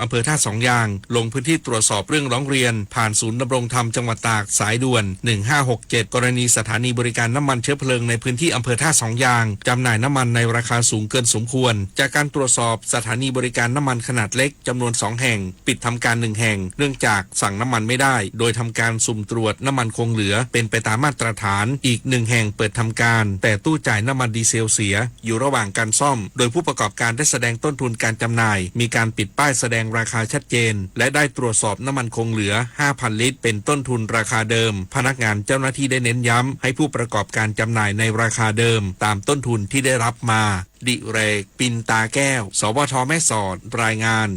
อำเภอท่าสองยาง ลงพื้นที่ตรวจสอบเรื่องร้องเรียนผ่านศูนย์ดำรงธรรมจังหวัดตาก สายด่วน หนึ่งห้าหกเจ็ด กรณีสถานีบริการน้ำมันเชื้อเพลิงในพื้นที่อำเภอท่าสองยาง จำหน่ายน้ำมันในราคาสูงเกินสมควร จากการตรวจสอบสถานีบริการน้ำมันขนาดเล็กจำนวนสองแห่ง ปิดทำการหนึ่งแห่ง เนื่องจากสั่งน้ำมันไม่ได้ โดยทำการสุ่มตรวจน้ำมันคงเหลือเป็นไปตามมาตรฐาน อีกหนึ่งแห่งเปิดทำการ แต่ตู้จ่ายน้ำมันดีเซลเสีย อยู่ระหว่างการซ่อม โดยผู้ประกอบการได้แสดงต้นทุนการจำหน่าย มีการปิดป้ายแสดงราคาชัดเจน และได้ตรวจสอบน้ำมันคงเหลือ ห้าพัน ลิตร เป็นต้นทุนราคาเดิม พนักงานเจ้าหน้าที่ได้เน้นย้ำให้ผู้ประกอบการจำหน่ายในราคาเดิม ตามต้นทุนที่ได้รับมา ดิเรก ปินตาแก้ว สวท แม่สอด รายงาน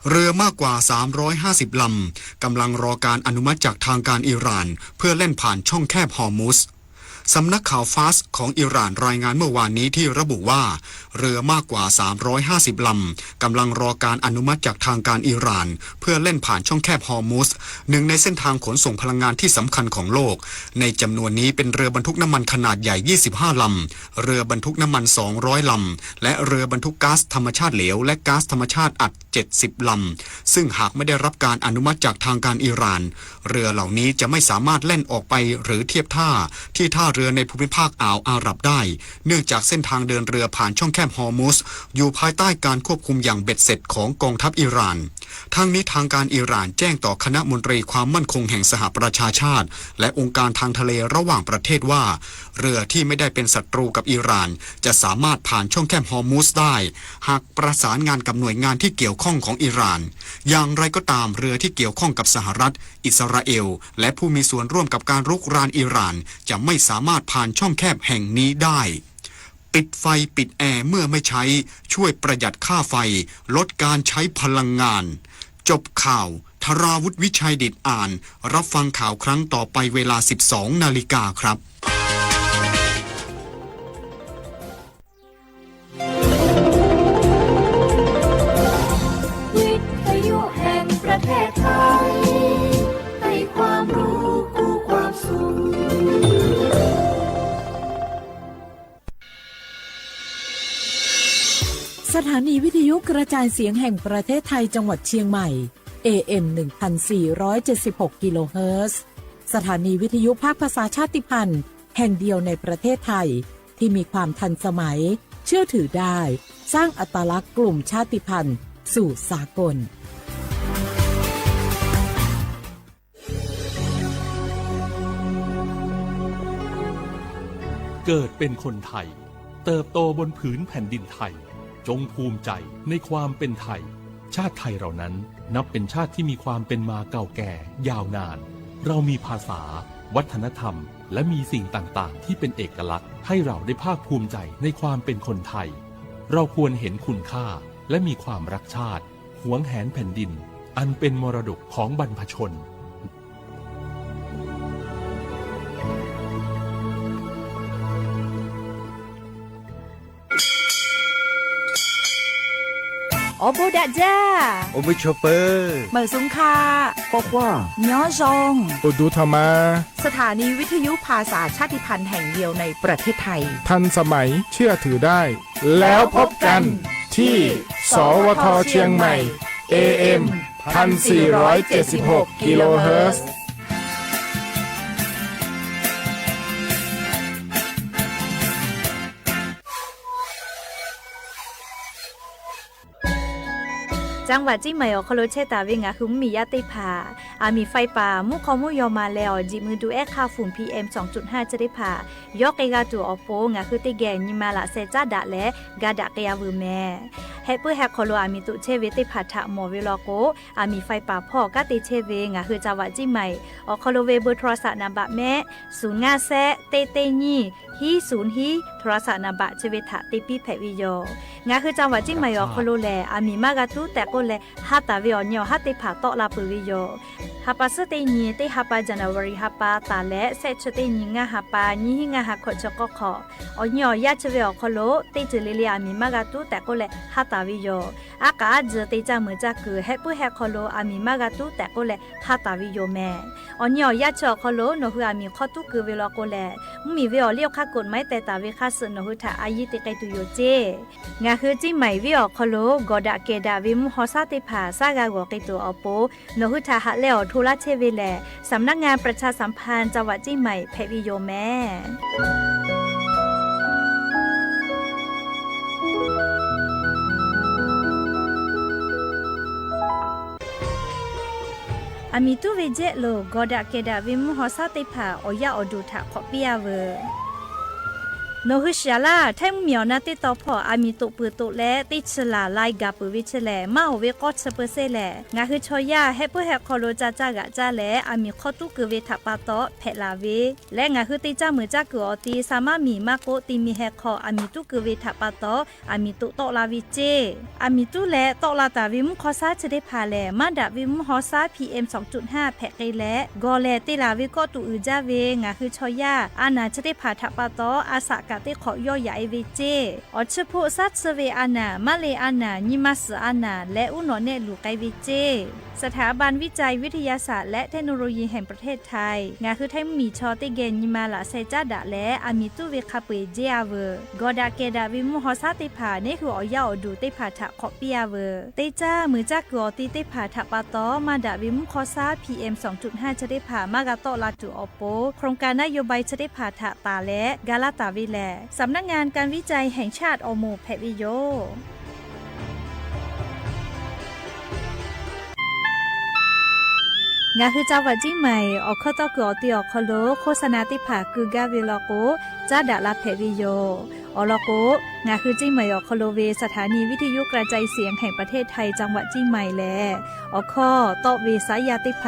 เรือมากกว่า สามร้อยห้าสิบ ลำ กำลังรอการอนุมัติจากทางการอิหร่าน เพื่อแล่นผ่านช่องแคบฮอร์มุซ สำนักข่าวฟาร์สของอิหร่านรายงานเมื่อวานนี้ที่ระบุว่า เรือมากกว่า สามร้อยห้าสิบ ลำ กำลังรอการอนุมัติจากทางการอิหร่าน เพื่อแล่นผ่านช่องแคบฮอร์มุซ หนึ่งในเส้นทางขนส่งพลังงานที่สำคัญของโลก ในจำนวนนี้เป็นเรือบรรทุกน้ำมันขนาดใหญ่ ยี่สิบห้า ลำ เรือบรรทุกน้ำมัน สองร้อย ลำ และเรือบรรทุกก๊าซธรรมชาติเหลว และก๊าซธรรมชาติอัด เจ็ดสิบ ลำ ซึ่งหากไม่ได้รับการอนุมัติจากทางการอิหร่าน เรือเหล่านี้จะไม่สามารถแล่นออกไปหรือเทียบท่าที่ท่าเรือในภูมิภาคอ่าวอาหรับได้ เนื่องจากเส้นทางเดินเรือผ่านช่องแคบฮอร์มุซ อยู่ภายใต้การควบคุมอย่างเบ็ดเสร็จของกองทัพอิหร่าน ทั้งนี้ทางการอิหร่านแจ้งต่อคณะมนตรีความมั่นคงแห่งสหประชาชาติ และองค์การทางทะเลระหว่างประเทศว่า เรือที่ไม่ได้เป็นศัตรูกับอิหร่าน จะสามารถผ่านช่องแคบฮอร์มุซได้ หากประสานงานกับหน่วยงานที่เกี่ยวข้องของอิหร่าน อย่างไรก็ตาม เรือที่เกี่ยวข้องกับสหรัฐ อิสราเอล และผู้มีส่วนร่วมกับการรุกรานอิหร่าน จะไม่สามารถผ่านช่องแคบแห่งนี้ได้ ปิดไฟปิดแอร์เมื่อไม่ใช้ ช่วยประหยัดค่าไฟ ลดการใช้พลังงาน จบข่าว ธราวุฒิ วิชัยดิษฐอ่าน รับฟังข่าวครั้งต่อไปเวลา สิบสอง นาฬิกาครับ วิทยุแห่งประเทศไทย ให้ความรู้คู่ความสุข สถานีวิทยุกระจายเสียงแห่งประเทศไทยจังหวัดเชียงใหม่ เอ เอ็ม หนึ่งพันสี่ร้อยเจ็ดสิบหก กิโลเฮิรตซ์ สถานีวิทยุภาคภาษาชาติพันธุ์แห่งเดียวในประเทศไทย ที่มีความทันสมัย เชื่อถือได้ สร้างอัตลักษณ์กลุ่มชาติพันธุ์สู่สากล เกิดเป็นคนไทย เติบโตบนผืนแผ่นดินไทย จงภูมิใจในความเป็นไทย ชาติไทยเรานั้นนับเป็นชาติที่มีความเป็นมาเก่าแก่ยาวนาน เรามีภาษา วัฒนธรรม และมีสิ่งต่างๆ ที่เป็นเอกลักษณ์ ให้เราได้ภาคภูมิใจในความเป็นคนไทย เราควรเห็นคุณค่า และมีความรักชาติ หวงแหนแผ่นดิน อันเป็นมรดกของบรรพชน Awˬ bon daꞈ jaˇ. Awˬ bon chaw peuˬ. Meuˬ suhˍ hk'a. K'awꞈ k'oˆ. Nyi awˬ zon. Awˬ duˬ htaꞈ ma. สถานีวิทยุภาษาชาติพันธุ์แห่งเดียวในประเทศไทย ทันสมัย เชื่อถือได้ แล้วพบกันที่ สวท เชียงใหม่ เอ เอ็ม พันสี่ร้อยเจ็ดสิบหก กิโลเฮิรตซ์ จังหวัดเชียงใหม่ awˬ hk'aw lo chehˇ taˍ ve ngaˬ hui mvuhˇmiˬ yaˇ teˇ hpaˍ, aˬ miˍ faiˇ paˍ mvuhˇ hk'aw mvuhˇ yaw ma leh awˬ jeꞈ mui du ehˉ hk'aˇ ฝุ่น PM สองจุดห้า chi teˇ hpaˍ yawˇ k'ai g'a tuˬ awˬ pon, ngaˬ hui teˇ geh nyi ma laꞈ sheh caˉ daꞈ leh ga daꞈ k'ai a veuˬ mehˍ. Heh puiˉ heh hk'aw lo aˬ miˍ toꞈ chehˇ ve teˇ hpaˍ htaꞈ mawˬ ve law k'o, aˬ miˍ faiˇ paˍ hpawˇ kanˉ te chehˇ ve ngaˬ hui จังหวัดเชียงใหม่ awˬ hk'aw lo ve เบอร์โทรศัพท์ นัมเบอร์ mehˆ, suhˍ ngaˇ shehˆ teˇ teˇ nyiˇ hiˉ suhˍ hiˉ โทรศัพท์ นัมเบอร์ chi ve htaꞈ te piˇ hpehꞈ ve yoˬ. Ngaˬ hui จังหวัดเชียงใหม่ awˬ hk'aw lo lehˬ, aˬ miˍ maˇ g'a tuˉ tehꞈ k'oˆ leh, ha taˍ ve awˬ nyi awˬ haˉ teˇ hpaˍ tawˆ la peuˬ ve yoˬ. Ha pa suhˉ teˇ nyi teˇ ha pa, January ha pa taˍ leh shehˆ chi teˇ nyi ngaˇ ha pa, nyiˇ hiˉ ngaˇ ha hkawꞈ chi k'awˇ hk'awꞈ, awˬ nyi awˬ yaˇ chi ve awˬ hk'aw lo teˇ ceuˬ le le aˬ miˍ maˇ g'a tuˉ tehꞈ k'oˆ leh ha taˍ ve yoˬ. Aˉ k'aꞈ aˉ tzuhˬ te caˇ meuˍ caˇ kuiˬ heh puiˉ heh hk'aw lo aˬ miˍ maˇ g'a tuˉ tehꞈ k'oˆ leh ha taˍ ve yoˬ mehˍ. Awˬ nyi awˬ yaˇ chi awˬ hk'aw lo nawˬ hui aˬ miˍ hk'aw tuˉ keu ve law k'o lehˬ, mvuhˇmiˬ ve awˬ liˇ awˬ hk'aˇ กฎหมาย teh taˍ ve hk'a suh nawˬ hui htaꞈ a yiˇ te k'ai tuˬ yoˬ ceˇ. Ngaˬ hui Ciˇ Maiˍ venˇ awˬ hk'aw lo gawˬ daꞈ kehˬ daꞈ ve mvuhˇ haw shaˉ teˇ hpaˍ shaˉ g'a g'awˬ k'ai tuˬ awˬ pon, nawˬ hui htaꞈ haꞈ leh awˬ hto laˇ chehˇ ve lehˬ, สำนักงานประชาสัมพันธ์จังหวัดเชียงใหม่ hpehꞈ ve yoˬ meh. Aˬ miˍ tuˉ ve jehˆ lo gawˬ daꞈ kehˬ daꞈ ve mvuhˇ haw shaˉ teˇ hpaˍ awˬ yaˇ awˬ duˬ htaꞈ hk'awꞈ piˇ-a veuˬ. Nawˬ hui shiˍ laˇ, Htaiˇ mvuhˇ miˬ awˬ na teˇ tawn hpawˇ aˬ miˍ toꞈ peuˬ toꞈ leh teˇ chi laˬ lai gaˬ peuˬ ve chi lehˬ, maˇ oˍ ve k'awˇ chi เปอร์เซ็นต์ lehˬ, ngaˬ hui chaw yaˇ heh puiˉ heh hk'aw lo ca caˇ g'aꞈ caˇ leh aˬ miˍ hk'awˇ tuˉ keu ve htaꞈ pa taw hpehꞈ laˬ ve leh, ngaˬ hui te caˇ meuꞈ caˇ kuiˬ awˬ ti sa maˇ miˬ maˇ k'oˆ, ti mi heh hk'aw aˬ miˍ tuˉ keu ve htaꞈ pa taw aˬ miˍ toꞈ tawˆ la ve ceˇ. Aˬ miˍ tuˉ leh tawˆ la taˍ ve mvuhˇ haw shaˉ chi teˇ hpaˍ lehˬ, maˇ daꞈ ve mvuhˇ haw shaˉ PM สองจุดห้า hpehꞈ k'ai leh, gawˬ lehˬ te laˬ ve kawˆ tuꞈ uiˍ jaˇ ve ngaˬ hui chaw yaˇ a naˬ chi teˇ hpaˍ htaꞈ pa taw a shaꞈ kaꞈ teˇ hk'awꞈ yawˇ yaꞈ e ve ceˇ. Awˬ chi hpoˆ shaˉ chi ve a naˬ, maˇ le a naˬ, nyi ma suhˍ a naˬ leh uˉ nawꞈ nehˆ luˬ k'ai ve ceˇ. สถาบันวิจัยวิทยาศาสตร์และเทคโนโลยีแห่งประเทศไทย ngaˬ hui Htaiˇ mvuhˇ miˬ chaw teˇ geh nyi ma laꞈ sheh caˉ daꞈ leh aˬ miˍ tuˉ ve hk'a peu-eˬ jeˇ-a veuˬ. Gawˬ daꞈ kehˬ daꞈ ve mvuhˇ haw shaˉ teˇ hpaˍ neˇ hui awˬ yaˇ awˬ duˬ teˇ hpaˍ htaꞈ hk'awꞈ piˇ-a veuˬ. Te caˇ meuꞈ caˇ kuiˬ awˬ ti teˇ hpaˍ htaꞈ pa taw maˇ daꞈ ve mvuhˇ haw shaˉ PM สองจุดห้า chi teˇ hpaˍ maˇ g'a tawˆ la tuˬ awˬ pon, โครงการนโยบาย chi teˇ hpaˍ htaꞈ taˍ leh ga laˇ taˍ ve lehˬ, สำนักงานการวิจัยแห่งชาติ awˬ moˍ hpehꞈ ve yoˬ. Ngaˬ hui จังหวัดเชียงใหม่ awˬ hkawˇ tawˇ kuiˬ awˬ ti awˬ hk'aw lo โฆษณา teˇ hpaˍ keu gaˇ ve law k'o, caˉ daꞈ la hpehꞈ ve yoˬ. Awˬ lawn k'o, ngaˬ hui Ciˇ Maiˍ awˬ hk'aw lo ve สถานีวิทยุกระจายเสียงแห่งประเทศไทย จังหวัดเชียงใหม่ lehˬ, awˬ hkawˇ tawˆ ve saˉ yaˇ teˇ hpaˍ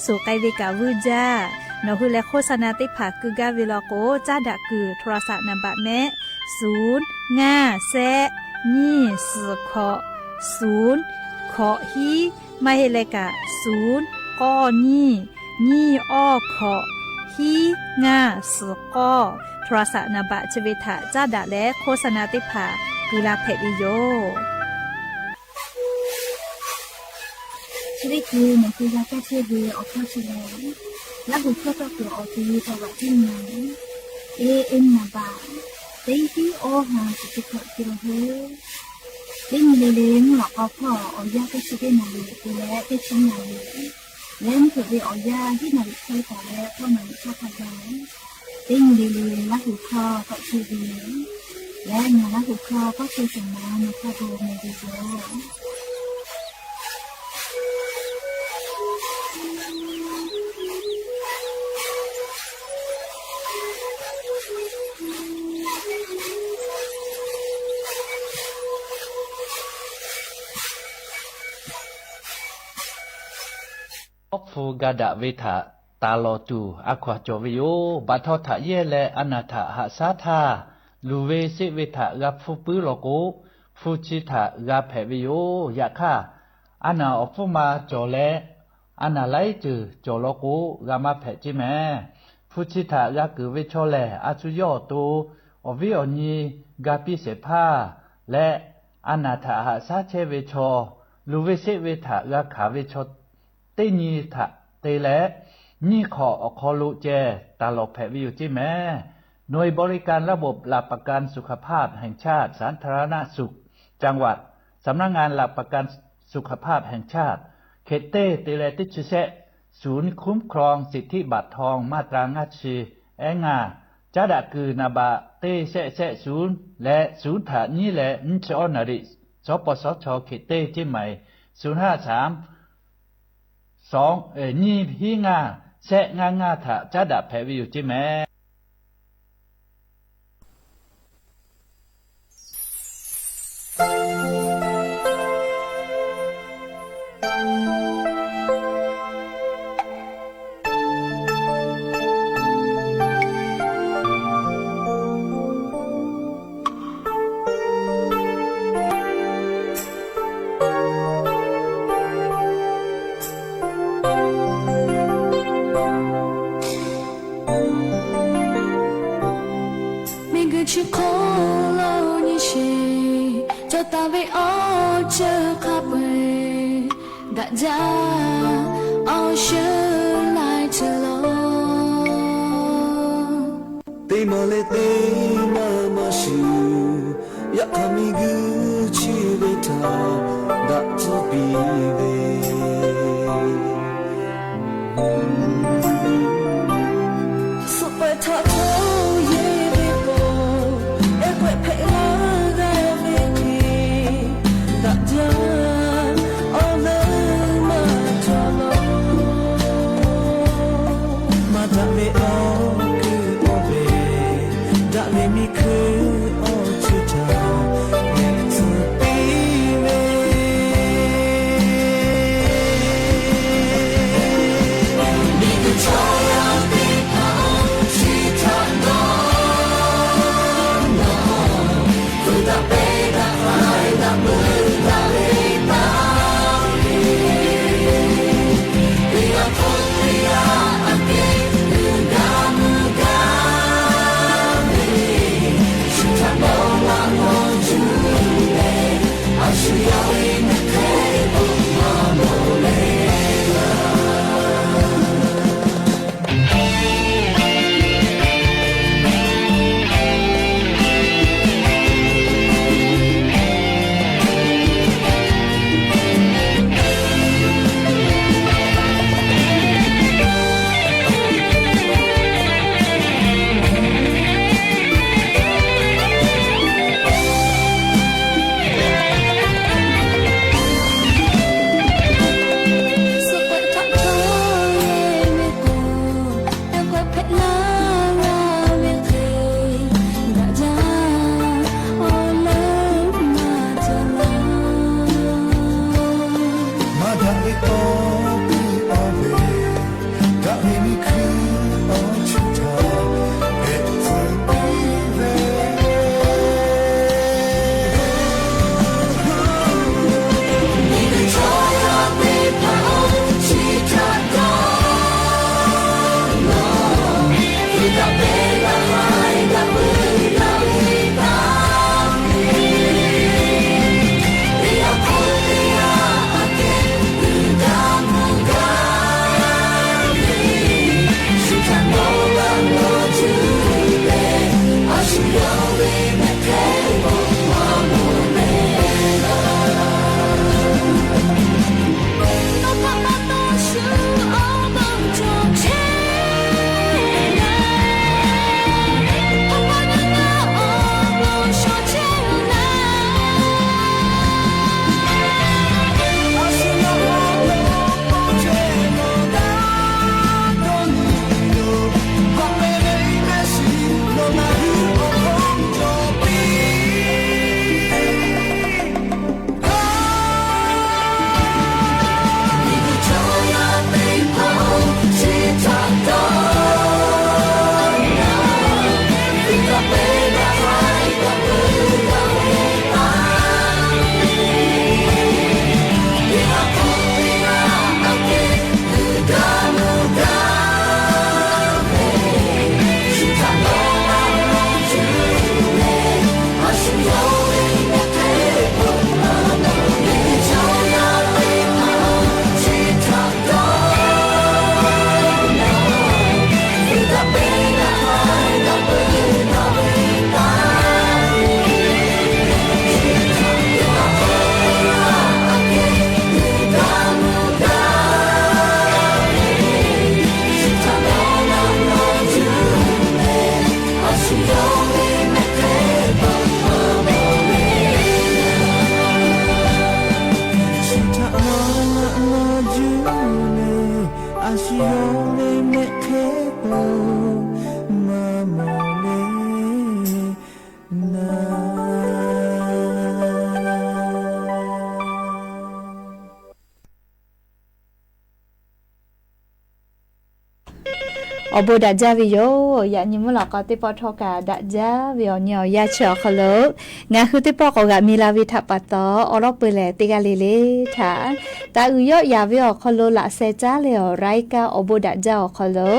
suhˍ k'ai ve kaꞈ vuiˇ jaˇ. Nawˬ hui leh โฆษณา teˇ hpaˍ keu gaˇ ve law k'o, caˉ daꞈ kuiˬ โทรศัพท์ naˍ baꞈ mehˆ, suˍ ngaˇ shehˆ nyiˇ suhˍ hkawꞈ suˍ hkawꞈ hiˉ, maˇ heˆ leh kaꞈ suˍ k'awˇ nyiˇ nyiˇ awˇ hkawꞈ hiˉ ngaˇ suhˍ k'awˇ โทรศัพท์ naˍ baꞈ chi ve htaꞈ caˉ daꞈ leh โฆษณา teˇ hpaˍ keu la hpehꞈ ve yoˬ. Chi teˇ hkui nawˬ hui g'a kaˇ chehˇ ve awˬ hkawˇ chi lehˬ, Laˇ huˍ hkawˇ tawˇ kuiˬ awˬ ti จังหวัดเชียงใหม่ AM naˍ baꞈ teˇ hiˉ awˇ ha chi teˇ hkawꞈ te la heuˆ. Teˇ nyi le le mvuhˇ lawꞈ k'aw hpawˇ awˬ yanˇ teˇ chi teˇ naˍ riˍ te leh teˇ chi naˍ riˍ leh mvuhˇ hpeuꞈ ve awˬ yanˇ hiˉ naˍ riˍ hk'e taˍ leh hkawˇ naˍ riˍ hk'aˇ hk'a gaˬ, teˇ nyi le le Laˇ huˍ hkawˇ tawˆ chehˇ ve lehˬ, ngaˬ Laˇ huˍ hkawˇ tawˇ chehˇ shawˍ ma nawˬ hk'a gu meh ve yoˬ. Awˉ hpu ga daꞈ ve htaꞈ taˍ lawˬ tuˬ a hkaw-anˬ cawˬ ve yoˬ. Baˬ htaw htaꞈ yehˇ leh a naˬ htaꞈ haꞈ shaˉ htaˇ, luˬ ve seˆ ve htaꞈ g'a hpfuhˇ puiˉ law k'o, hpu chi htaꞈ g'a hpehꞈ ve yoˬ. Yaꞈ hk'aˇ, a naˬ awˬ hpfuhˇ ma cawˬ leh a naˬ laiˉ ceuˬ cawˬ law k'o, g'a maˇ hpehꞈ ceˇ meh. Hpu chi htaꞈ g'a keunˍ ve chaw lehˬ, a shu yawˇ awˬ to awˬ viˉ awˬ nyi ga piˇ shehˍ hpaˇ leh, a naˬ htaꞈ haꞈ shaˉ chehˇ ve chaw, luˬ ve seˆ ve htaꞈ g'a hkanˍ ve chaw teˇ nyi htaꞈ te leh, nyiˇ hk'awꞈ awˬ hk'aw lo ceh taˍ lawˬ hpehꞈ ve yoˬ ceˇ meh. หน่วยบริการระบบหลักประกันสุขภาพแห่งชาติ สาธารณสุขจังหวัด สำนักงานหลักประกันสุขภาพแห่งชาติ hk'e teˇ te leh teˇ chi shehˆ, ศูนย์คุ้มครองสิทธิบัตรทองมาตรา ngaˇ chi ehˉ ngaˇ, caˉ daꞈ kuiˬ naˍ baꞈ teˇ shehˆ shehˆ suˍ leh suˍ htaꞈ nyiˉ leh nyiˇ chi awˇ naˍ riˍ, สปสช hk'e teˇ ceˇ maiˍ, suˍ haˉ saˍ nyiˇ hiˉ ngaˇ shehˆ ngaˇ ngaˇ htaꞈ caˉ daꞈ hpehꞈ ve yoˬ ceˇ meh. Miˬguiˬ chi hk'oˆ lo nyi sheˍ cawˬ taˍ ve awˬ ceuˬ hk'a peu-eˬ daꞈ jaˇ awˬ shu laiˉ ceuˬ loˬ. Teˇ maˬ leh teˇ maˬ maˇ shuˍ, yaꞈ hk'aˇ miˬguiˬ chi ve htaꞈ daꞈ tcuhˉ piˇ ve. Suhˍ pehꞈ htaꞈ hto yehˇ ve k'o, ehˉ k'awehꞈ hpehꞈ laˇ g'a ve hk'e, daꞈ jaˇ awˬ leuˉ maˇ cawˬ law. Maˇ daꞈ ve awˬ kuiˬ awˬ ve, daꞈ ve miˬ hkuiˇ awˬ ceuˬ htaꞈ mehˆ tcuhˉ piˇ ve. Miˬguiˬ chaw yaˇ teˇ hpaˍ chi htaꞈ dawˇ nawˬ, hpu daꞈ peˇ daꞈ k'ai daꞈ meuˇ daꞈ ve taˇ ve, teˇ g'aˇ hk'oˆ teˇ g'aˇ aꞈ kehˉ uiˍ gaˇ mvuh gaˇ ve, shu htaꞈ dawˇ laꞈ law cuˇ leh, a shu yawˇ ve mehˆ hk'e k'o maˇ mawˬ le. Suhˍ pehꞈ htaꞈ hto yehˇ ve k'o, ehˉ k'awehꞈ hpehꞈ laˇ g'a ve hk'e, daꞈ jaˇ awˬ leuˉ maˇ cawˬ laˇ. Maˇ daꞈ ve tawˇ piˇ awˬ ve, daꞈ ve miˬ hkuiˇ awˬ ceuˬ htaꞈ hpehꞈ tcuhˉ piˇ ve. Miˬguiˬ chaw yaˇ teˇ hpaˍ-oˬ, chi htaꞈ dawˇ nawˬ, hpu daꞈ peˇ daꞈ k'ai daꞈ meuˇ daꞈ ve taˇ ve, teˇ g'aˇ hk'oˆ teˇ g'aˇ aꞈ kehˉ uiˍ gaˇ mvuh gaˇ ve, shu htaꞈ dawˇ laꞈ law cuˇ leh, a shu yawˇ ve mehˆ hk'e k'o maˇ mawˬ le. Nawˬ htaꞈ pa taw shu awˬ bon cawˬ chehˇ leh, pa pa na na awˬ bon shawˍ chehˇ leh, a shu yawˇ awˬ bon k'awꞈ chehˇ leh, daꞈ dawˇ nyi yoˬ. Haꞈ peꞈ ve mehˆ shiˍ nawˬ ngaˬ hui awˬ hk'aw cawˬ piˇ. Awˬ bon daꞈ jaˇ ve yoˬ. Yaꞈ nyi mvuhˇ lawꞈ k'aw teˇ pawˆ htawˇ kaꞈ daꞈ jaˇ ve awˬ nyi awˬ yanˇ chi awˬ hk'aw lo, ngaˬ hui teˇ pawˆ k'awꞈ g'aꞈ mi la ve htaꞈ pa taw, awˬ lawˉ peu leh teˇ g'aˇ le le htaꞈ taˍ uiˍ yawˆ yaˍ ve awˬ hk'aw lo laꞈ sheh caˉ leh awˬ รายการ awˬ bon daꞈ jaˇ awˬ hk'aw lo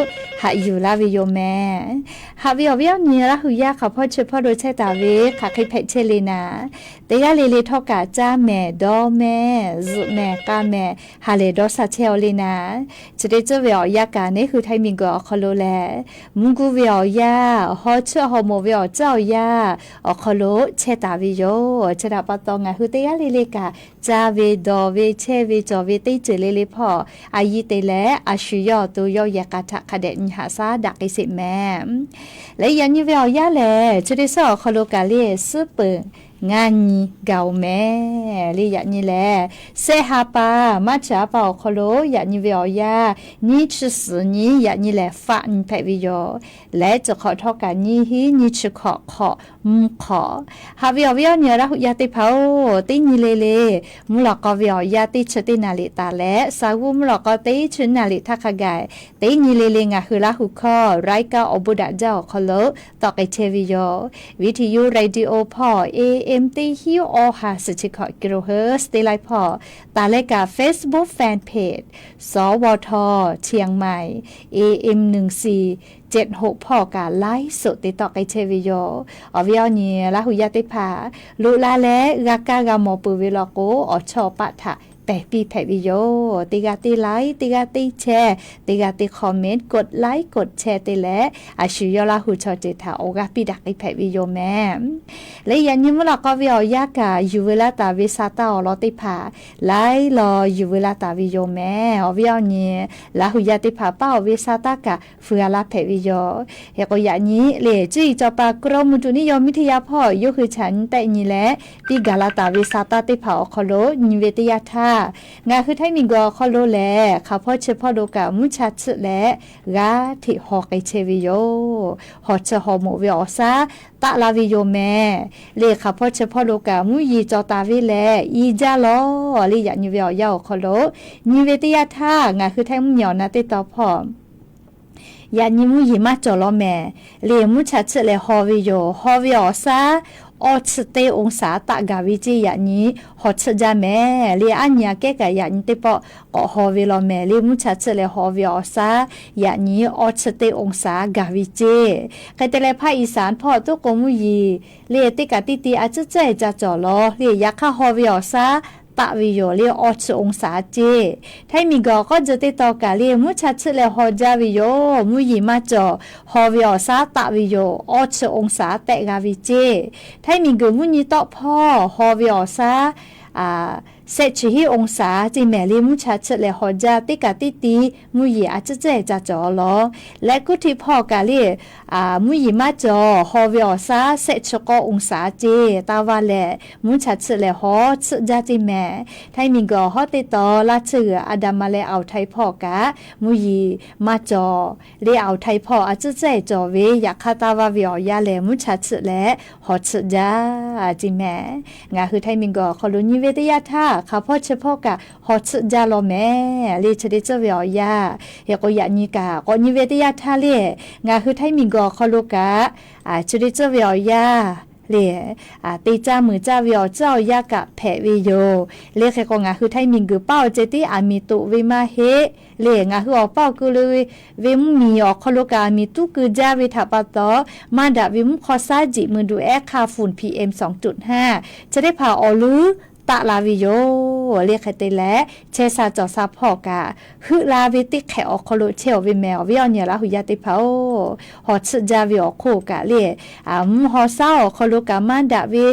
haꞈ yuˬ laˇ ve yoˬ mehˍ. Haꞈ ve awˬ viˉ awˬ nyi Laˇ hu yaˇ hk'aˬ hpawˇ chi hpawˇ lo chehˇ taˍ ve hk'aˬ hk'e hpehꞈ chehˇ le naˍ, teˇ g'aˇ le le htawˇ kaꞈ caˇ mehˍ dawˇ mehˍ zuhꞈ mehˍ k'a mehˍ ha lehˬ dawˇ sha chehˇ aw le naˍ, chi teˇ ceuˬ ve awˬ yanˇ kaꞈ neˇ hui Htaiˇ miˬguiˬ awˬ hk'aw lo lehˬ, mvuhˇ guˇ ve awˬ yanˇ, haw chiˇ haw moˍ ve awˬ ciˉ awˬ yanˇ awˬ hk'aw lo chehˇ taˍ ve yoˬ. Chi htaꞈ pa taw, ngaˬ hui teˇ g'aˇ le le kaꞈ caˇ ve, dawˬ ve, chehˇ ve, cawˬ ve teˇ ceuˬ le le hpawˇ a yiˇ te leh, a shu yawˇ awˬ to yawˇ yehˬ k'a htaꞈ hk'a dehꞈ nyi haꞈ shaˉ daꞈ k'ai sheˍ mehˍ. Leh yaꞈ nyi ve awˬ yanˇ lehˬ, chi teˇ suhˉ awˬ hk'aw lo kaꞈ le suhˉ peuˬ ngaˇ nyi gaˬ oˬ mehˍ. Le yaꞈ nyi lehˬ, shehˆ ha pa, March ha pa awˬ hk'aw lo yaꞈ nyi ve awˬ yanˇ, nyiˇ chi suhˍ nyi yaꞈ nyi lehˬ, faˆ nyi hpehꞈ ve yoˬ. Leh chi hk'awꞈ htawˇ kaꞈ nyiˇ hinˉ nyiˇ chi hkawꞈ hk'awꞈ mvuhˇ hk'awꞈ. Haꞈ ve awˬ viˉ awˬ nyi Laˇ huˍ yaˇ teˇ hpaˍ-oˬ, teˇ nyi le le mvuhˇ lawꞈ k'aw ve awˬ yanˇ teˇ chi teˇ naˍ riˍ taˍ leh, saˍ g'uˇ mvuhˇ lawꞈ k'aw teˇ chi naˍ riˍ htaˇ hk'a gaˬ, teˇ nyi le le ngaˬ hui Laˇ huˍ hkawˇ รายการ awˬ bon daꞈ jaˇ awˬ hk'aw lo tawˆ k'ai chehˇ ve yoˬ. Video radio hpawˇ A M teˇ hinˉ awˇ ha suhˍ chi hkawꞈ kilohertz teˇ laiˉ hpawˇ, taˍ leh kaꞈ Facebook fan page สวท เชียงใหม่ A M หนึ่งสี่เจ็ดหก hpawˇ kaꞈ ไลฟ์สด te tawˆ k'ai chehˇ ve yoˬ. Awˬ viˉ awˬ nyi Laˇ huˍ yaˇ teˇ hpaˍ, loꞈ la leh g'a kaˇ g'a mawˬ peuˬ ve law k'o, awˬ chawˇ awˬ paˆ htaꞈ pehˬ piˇ hpehꞈ ve yoˬ. Teˇ g'aˇ teˇ ไลค์, teˇ g'aˇ teˇ แชร์, teˇ g'aˇ teˇ คอมเมนต์, กดไลค์ กดแชร์ te leh, a shu yawˇ Laˇ huˍ chaw ceuˬ htaꞈ awˬ g'aˇ piˇ daꞈ k'ai hpehꞈ ve yoˬ mehˍ. Leh yaꞈ nyi mvuhˇ lawꞈ k'aw ve awˬ yanˇ kaꞈ, yuˬ veu laˇ taˍ ve sa taˇ awˬ lawn teˇ hpaˍ laiˉ law yuˬ veu laˇ taˍ ve yoˬ mehˍ. Awˬ viˉ awˬ nyi Laˇ huˍ yaˇ teˇ hpaˍ paˇ awˬ ve sa taˇ kaꞈ feu g'a laˇ hpehꞈ ve yoˬ. Hk'e k'o, yaꞈ nyi le cuˇ yiˍ cawˬ paˍ กรมอุตุนิยมวิทยา hpawˇ yawˇ hui chaꞈ nyi tehˆ nyi leh, piˇ gaˬ la taˍ ve sa taˇ teˇ hpaˍ awˬ hk'aw lo nyi ve teˇ yanˇ htaˇ, ngaˬ hui Htaiˇ miˬguiˬ awˬ hk'aw lo lehˬ, hk'aˬ hpawˇ chi hpawˇ lo kaꞈ mvuhˇ cha chiˆ leh g'aˇ hteꞈ haw k'ai chehˇ ve yoˬ. Haw chiˇ haw moˍ ve awˬ shaˉ taˆ la ve yoˬ mehˍ. Le hk'aˬ hpawˇ chi hpawˇ lo kaꞈ mvuhˇ yeˬ cawˬ taˍ ve lehˬ, i jaˇ lawˬ le. Yaꞈ nyi ve awˬ yanˇ awˬ hk'aw lo nyi ve teˇ yanˇ htaˇ, ngaˬ hui Htaiˇ mvuhˇmiˬ awˬ na teˇ tawn hpawˇ yaꞈ nyi mvuhˇ yeˬ maˇ cawˬ law mehˍ. Le mvuhˇ cha chiˆ leh haw ve yoˬ. Haw ve awˬ shaˉ awˇ chi teˇ องศา taˆ gaˬ ve ceˇ. Yaꞈ nyi haw chiˆ jaˇ mehˍ. Le aˉ nyi aꞈ kehˉ kaꞈ yaꞈ nyi teˇ pawˆ k'awꞈ haw ve law mehˍ. Le mvuhˇ cha chiˆ leh haw ve awˬ shaˉ yaꞈ nyi awˇ chi teˇ องศา gaˬ ve ceˇ. Hk'e te leh, hpaˇ Iˍsaˍ hpawˇ toˉ k'o mvuhˇ yeˬ le teˇ kaꞈ teˇ ti a ciˉ ciˉ ca cawˬ law le. Yaꞈ hk'aˇ haw ve awˬ shaˉ taˆ ve yoˬ. Le awˇ chi องศา ceˇ. Htaiˇ miˬguiˬ awˬ k'awˇ jeu teˇ tawn kaꞈ le mvuhˇ cha chiˆ leh haw jaˇ ve yoˬ. Mvuhˇ yeˬ maˇ cawˬ. Haw ve awˬ shaˉ taˆ ve yoˬ. Awˇ chi องศา tehˆ g'a ve ceˇ. Htaiˇ miˬguiˬ mvuhˇ nyi tawˆ hpawˇ haw ve awˬ shaˉ shehˆ chi hiˉ องศา ceˇ mehˍ. Le mvuhˇ cha chiˆ leh haw jaˇ, teˇ kaꞈ teˇ ti mvuhˇ yeˬ a ciˉ ciˉ ca cawˬ law. Leh kuˇ htiˆ hpawˇ kaꞈ le mvuhˇ yeˬ maˇ cawˬ. Haw ve awˬ shaˉ shehˆ chi k'awˇ องศา ceˇ. Taˇ vaˇ lehˬ, mvuhˇ cha chiˆ leh haw chiˆ jaˇ ceˇ mehˍ. Htaiˇ miˬguiˬ awˬ hawˉ teˇ tawn laˇ tsuhˇ g'uiˬ Adaˍmaˍleh Awˬ htaiˍ hpawˇ kaꞈ mvuhˇ yeˬ maˇ cawˬ. Le Awˬ htaiˍ hpawˇ a ciˉ ciˉ cawˬ ve, yaꞈ hk'aˇ taˇ vaˇ ve awˬ yanˇ lehˬ, mvuhˇ cha chiˆ leh haw chiˆ jaˇ ceˇ mehˍ. Ngaˬ hui Htaiˇ miˬguiˬ awˬ hk'aw lo nyi ve teˇ yanˇ htaˇ, hk'aˬ hpawˇ chi hpawˇ kaꞈ haw chiˆ jaˇ law mehˍ. Le chi teˇ tcuhˇ ve awˬ yanˇ, hk'e k'o yaꞈ nyi kaꞈ k'awꞈ nyi ve teˇ yanˇ htaˇ le, ngaˬ hui Htaiˇ miˬguiˬ awˬ hk'aw lo kaꞈ chi teˇ tcuhˇ ve awˬ yanˇ le, te caˇ meuˍ caˇ ve awˬ ciˉ awˬ yanˇ kaꞈ hpehꞈ ve yoˬ. Le hk'e k'o, ngaˬ hui Htaiˇ miˬguiˬ paˇ awˬ ceh tiˉ aˬ miˍ toꞈ ve maˇ heˆ. Le ngaˬ hui awˬ paˇ awˬ ku lo ve mvuhˇmiˬ awˬ hk'aw lo kaꞈ aˬ miˍ tuˉ keu jaˇ ve htaꞈ pa taw, maˇ daꞈ ve mvuhˇ hk'aw shaˉ jiꞈ mui du ehˉ hk'aˇ funˬ P M สองจุดห้า chi teˇ hpaˍ awˬ leuˉ taˆ la ve yoˬ. Le hk'e te leh, chehˇ sha cawˬ sha hpawˇ kaꞈ heuˆ la ve teˇ hk'ehꞈ awˬ hk'aw lo chehˇ aˬ ve mehˍ. Awˬ viˉ awˬ nyi Laˇ huˍ yaˇ teˇ hpaˍ-oˬ, haw chiˆ jaˇ ve awˬ hk'oˆ kaꞈ le, mvuhˇ haw shaˉ awˬ hk'aw lo kaꞈ maˇ daꞈ ve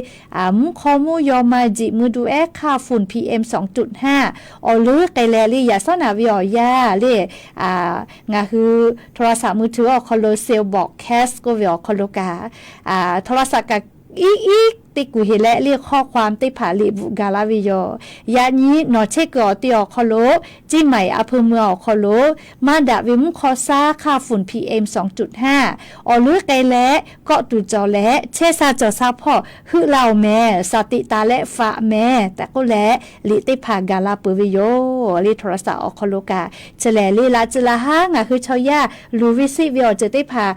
mvuhˇ hk'aw mvuhˇ yaw ma jiꞈ mui du ehˉ hk'aˇ funˬ P M สองจุดห้า awˬ leuˉ k'ai leh le, yaꞈ shawˉ naꞈ ve awˬ yanˇ le, ngaˬ hui โทรศัพท์มือถือ awˬ hk'aw lo cell broadcast k'oˆ ve awˬ hk'aw lo kaꞈ, โทรศัพท์ kaꞈ iˉ iˉ teˇ kuˬ heˍ leh le ข้อความ teˇ hpaˍ liꞈ bvuhꞈ gaˬ laˇ ve yoˬ. Yaꞈ nyi nawˬ chehˇ kuiˬ awˬ te awˬ hk'aw lo, เชียงใหม่ อำเภอเมือง awˬ hk'aw lo maˇ daꞈ ve mvuhˇ hk'aw shaˉ hk'aˇ funˬ P M สองจุดห้า awˬ leuˉ k'ai leh, kawˆ tuˬ cawˬ leh chehˇ sha cawˬ sha hpawˇ heuˆ la oˬ mehˍ, สติ taˍ leh faꞈ mehˍ tehꞈ k'oˆ leh, liꞈ teˇ hpaˍ gaˬ la peuˬ ve yoˬ. Le โทรศัพท์ awˬ hk'aw lo kaꞈ chi lehˬ le, laꞈ tcuh laꞈ haˉ ngaˬ hui chaw yaˇ luˬ ve sheˆ ve awˬ ceuˬ teˇ hpaˍ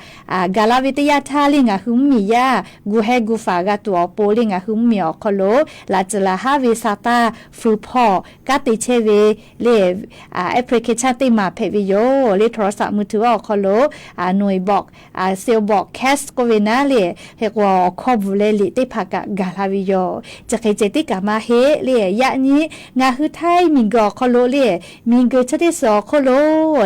gaˬ la ve teˇ yanˇ htaˇ le, ngaˬ hui mvuhˇmiˬ yaˇ gu heh gu faˍ g'a tuˬ awˬ pon le, ngaˬ hui mvuhˇmiˬ awˬ hk'aw lo laꞈ tcuh laꞈ haˉ ve sa taˇ feu hpawˇ kanˉ te chehˇ ve le, application teˇ maˬ hpehꞈ ve yoˬ. Le โทรศัพท์มือถือ awˬ hk'aw lo หน่วยบอก cell broadcast k'oˆ ve naˉ le, hk'e k'o awˬ hkawˇ bvuhꞈ leh liꞈ teˇ hpaˍ kaꞈ gaˬ la ve yoˬ. Chi hk'e ceh tiˉ kaꞈ maˇ heˆ le, yaꞈ nyi ngaˬ hui Htaiˇ miˬguiˬ awˬ hk'aw lo le, miˬguiˬ chi teˇ suhˍ awˬ hk'oˆ lo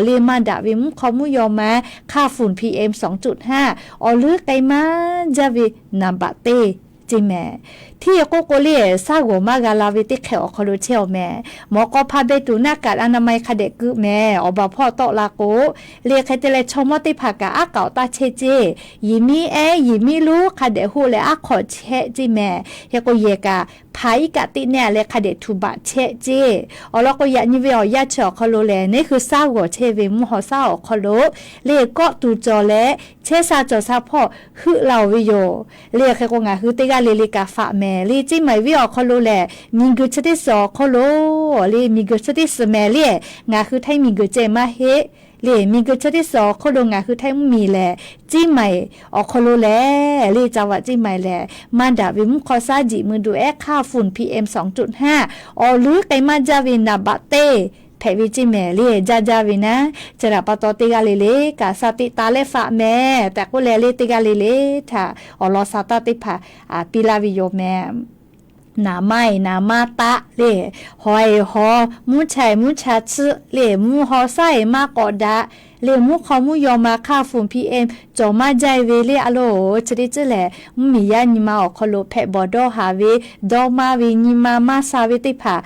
le maˇ daꞈ ve mvuhˇ hk'aw mvuhˇ yaw ma hk'aˇ funˍ P M sawˍ cuˆ htaˇ awˬ leuˉ k'ai maˇ jaˇ ve naˍ baꞈ teˇ ceˇ mehˍ. Hteˇ k'oˆ k'o le, shaˉ g'awˬ maˇ g'a la ve teˇ hk'e awˬ hk'aw lo chehˇ awˬ mehˍ. Mawˬ k'aw hpa beh tuˬ naˆ kaꞈ a na ma e hk'a dehꞈ keu mehˍ. Awˬ baˬ hpawˇ tawˆ la k'o le, hk'e te leh chaw mawˇ teˇ hpaˍ kaꞈ aˉ k'aoˍ taˇ chehˇ ceˇ. Yiˬ miˉ ehˉ yiˬ miˉ luˉ hk'a dehꞈ hoˆ leh aˉ hk'awꞈ chehˇ ceˇ mehˍ. Hk'e k'o yehˬ kaꞈ hpaˍ iˉ kaˆ teˇ nehˇ leh hk'a dehꞈ htuꞈ baꞈ chehˇ ceˇ. Awˬ lawn k'o, yaꞈ nyi ve awˬ yanˇ chi awˬ hk'aw lo lehˬ, neˇ hui shaˉ g'awˬ chehˇ ve mvuhˇ haw shaˉ awˬ hk'aw lo le kawˆ tuˬ cawˬ leh chehˇ sha cawˬ sha hpawˇ heuˆ la oˬ ve yoˬ. Le hk'e k'o, ngaˬ hui teˇ g'aˇ le le kaꞈ faꞈ mehˍ. Le ceˇ maiˍ ve awˬ hk'aw lo lehˬ, miˬguiˬ chi teˇ suhˍ awˬ hk'aw lo le, miˬguiˬ chi teˇ suhˍ mehˍ le, ngaˬ hui htaiˇ miˬguiˬ ceh maˇ heˆ. Le miˬguiˬ chi teˇ suhˍ awˬ hk'oˆ lo ngaˬ hui htaiˇ mvuhˇmiˬ lehˬ, ceˇ maiˍ awˬ hk'aw lo lehˬ, le ca vaꞈ ceˇ maiˍ lehˬ, maˇ daꞈ ve mvuhˇ hk'aw shaˉ jiꞈ mui duꞈ ehˉ hk'aˇ funˍ P M sawˍ cuˆ htaˇ awˬ leuˉ k'ai maˇ jaˇ ve naˍ baꞈ teˇ hpehꞈ ve ceˇ mehˍ. Le jaˇ jaˇ ve naˉ, chi htaꞈ pa taw teˇ g'aˇ le le kaꞈ sha teꞈ taˍ leh faꞈ mehˍ tehꞈ k'oˆ leh, le teˇ g'aˇ le le htaꞈ awˬ lawn sha taˇ teˇ hpaˍ piˇ laˇ ve yoˬ mehˍ. Naˍ maˇ eˬ naˍ maˇ taˆ le, haw eˬ haw, mvuhˇ cha eˬ mvuhˇ cha tsuhˆ le, mvuhˇ haw shaˉ eˬ maˇ k'awꞈ daꞈ le, mvuhˇ hk'aw mvuhˇ yaw ma hk'aˇ funˍ P M cawˬ maˇ jaˇ ve le a loˬ. Chi teˇ ceuˬ lehˬ, mvuhˇmiˬ yaˇ nyi ma awˬ hk'aw lo hpehꞈ bawˬ dawˇ haˍ ve, dawˇ maˇ ve, nyi ma maˇ sha ve teˇ hpaˍ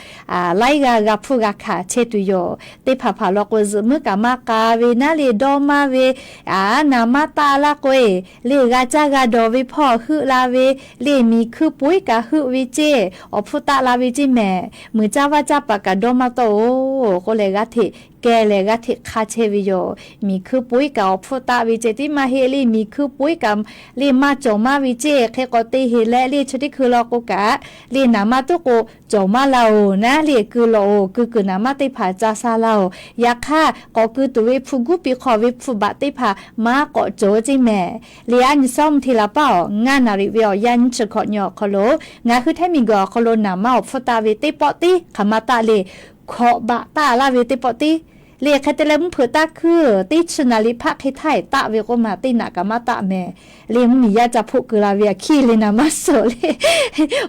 laiˉ g'aˇ g'a hpfuhˇ g'a hkanˍ chehˇ tuˬ yoˬ. Teˇ hpaˍ hpaˍ law k'o, zuhꞈ muiˉ kaꞈ maˇ k'a ve naˉ le, dawˇ maˇ ve, a, naˍ maˇ taˆ laˇ k'o eˬ le, g'a caˇ g'a dawˬ ve hpawˇ heuˆ la ve le, miˬ hkuiˇ po iˉ kaꞈ heuˆ ve ceˇ, awˬ hpfuhˇ taˆ la ve ceˇ mehˍ. Muiˬ caˇ vaˇ caˇ paˍ kaꞈ dawˇ maˇ tawˆ oˬ k'oˆ leh, g'aˇ hteꞈ kehˇ leh g'aˇ hteꞈ hk'aˇ chehˇ ve yoˬ. Miˬ hkuiˇ po iˉ kaꞈ awˬ hpfuhˇ taˆ ve ceh tiˉ maˇ heˆ le, miˬ hkuiˇ po iˉ kaꞈ le maˇ cawˬ maˇ ve ceˇ. Hk'e k'o, te heˍ leh le chi teˇ hkui law k'o kaꞈ le, naˍ maˇ tuˉ k'o cawˬ maˇ la oˬ naˉ le, keu lawˬ oˬ, keu kuiˬ naˍ maˇ teˇ hpaˍ ca sha la oˬ. Yaꞈ hk'aˇ, k'awꞈ keu tuˬ ve hpu guˉ piˇ hk'aw ve hpu baꞈ teˇ hpaˍ maˇ k'awꞈ cawˬ ceˇ mehˍ. Le a nyi sawˉ mvuh hteˇ la paˇ awˬ, ngaˇ naˍ riꞈ ve awˬ yanˇ nyiˇ chi hkawꞈ nyi awˬ hk'aw lo, ngaˬ hui htaiˇ miˬguiˬ awˬ hk'aw lo naˍ maˇ awˬ hpfuhˇ taˆ ve teˇ pawˆ tiˉ hk'aˬ ma taˆ le, hkawꞈ baꞈ taˆ laˇ ve teˇ pawˆ tiˉ. Le hk'e te leh, mvuhˇ hpeuꞈ taˇ hkuiˇ teˇ chi naˍ riꞈ hpaˆ hk'e htaˇ eˬ taˆ ve k'oˆ ma, teˇ naꞈ kaꞈ maˇ taˆ mehˍ. Le mvuhˇmiˬ yaˇ ca hpoˆ keu la ve aꞈ hkiˇ le naˍ maˇ suhˍ le,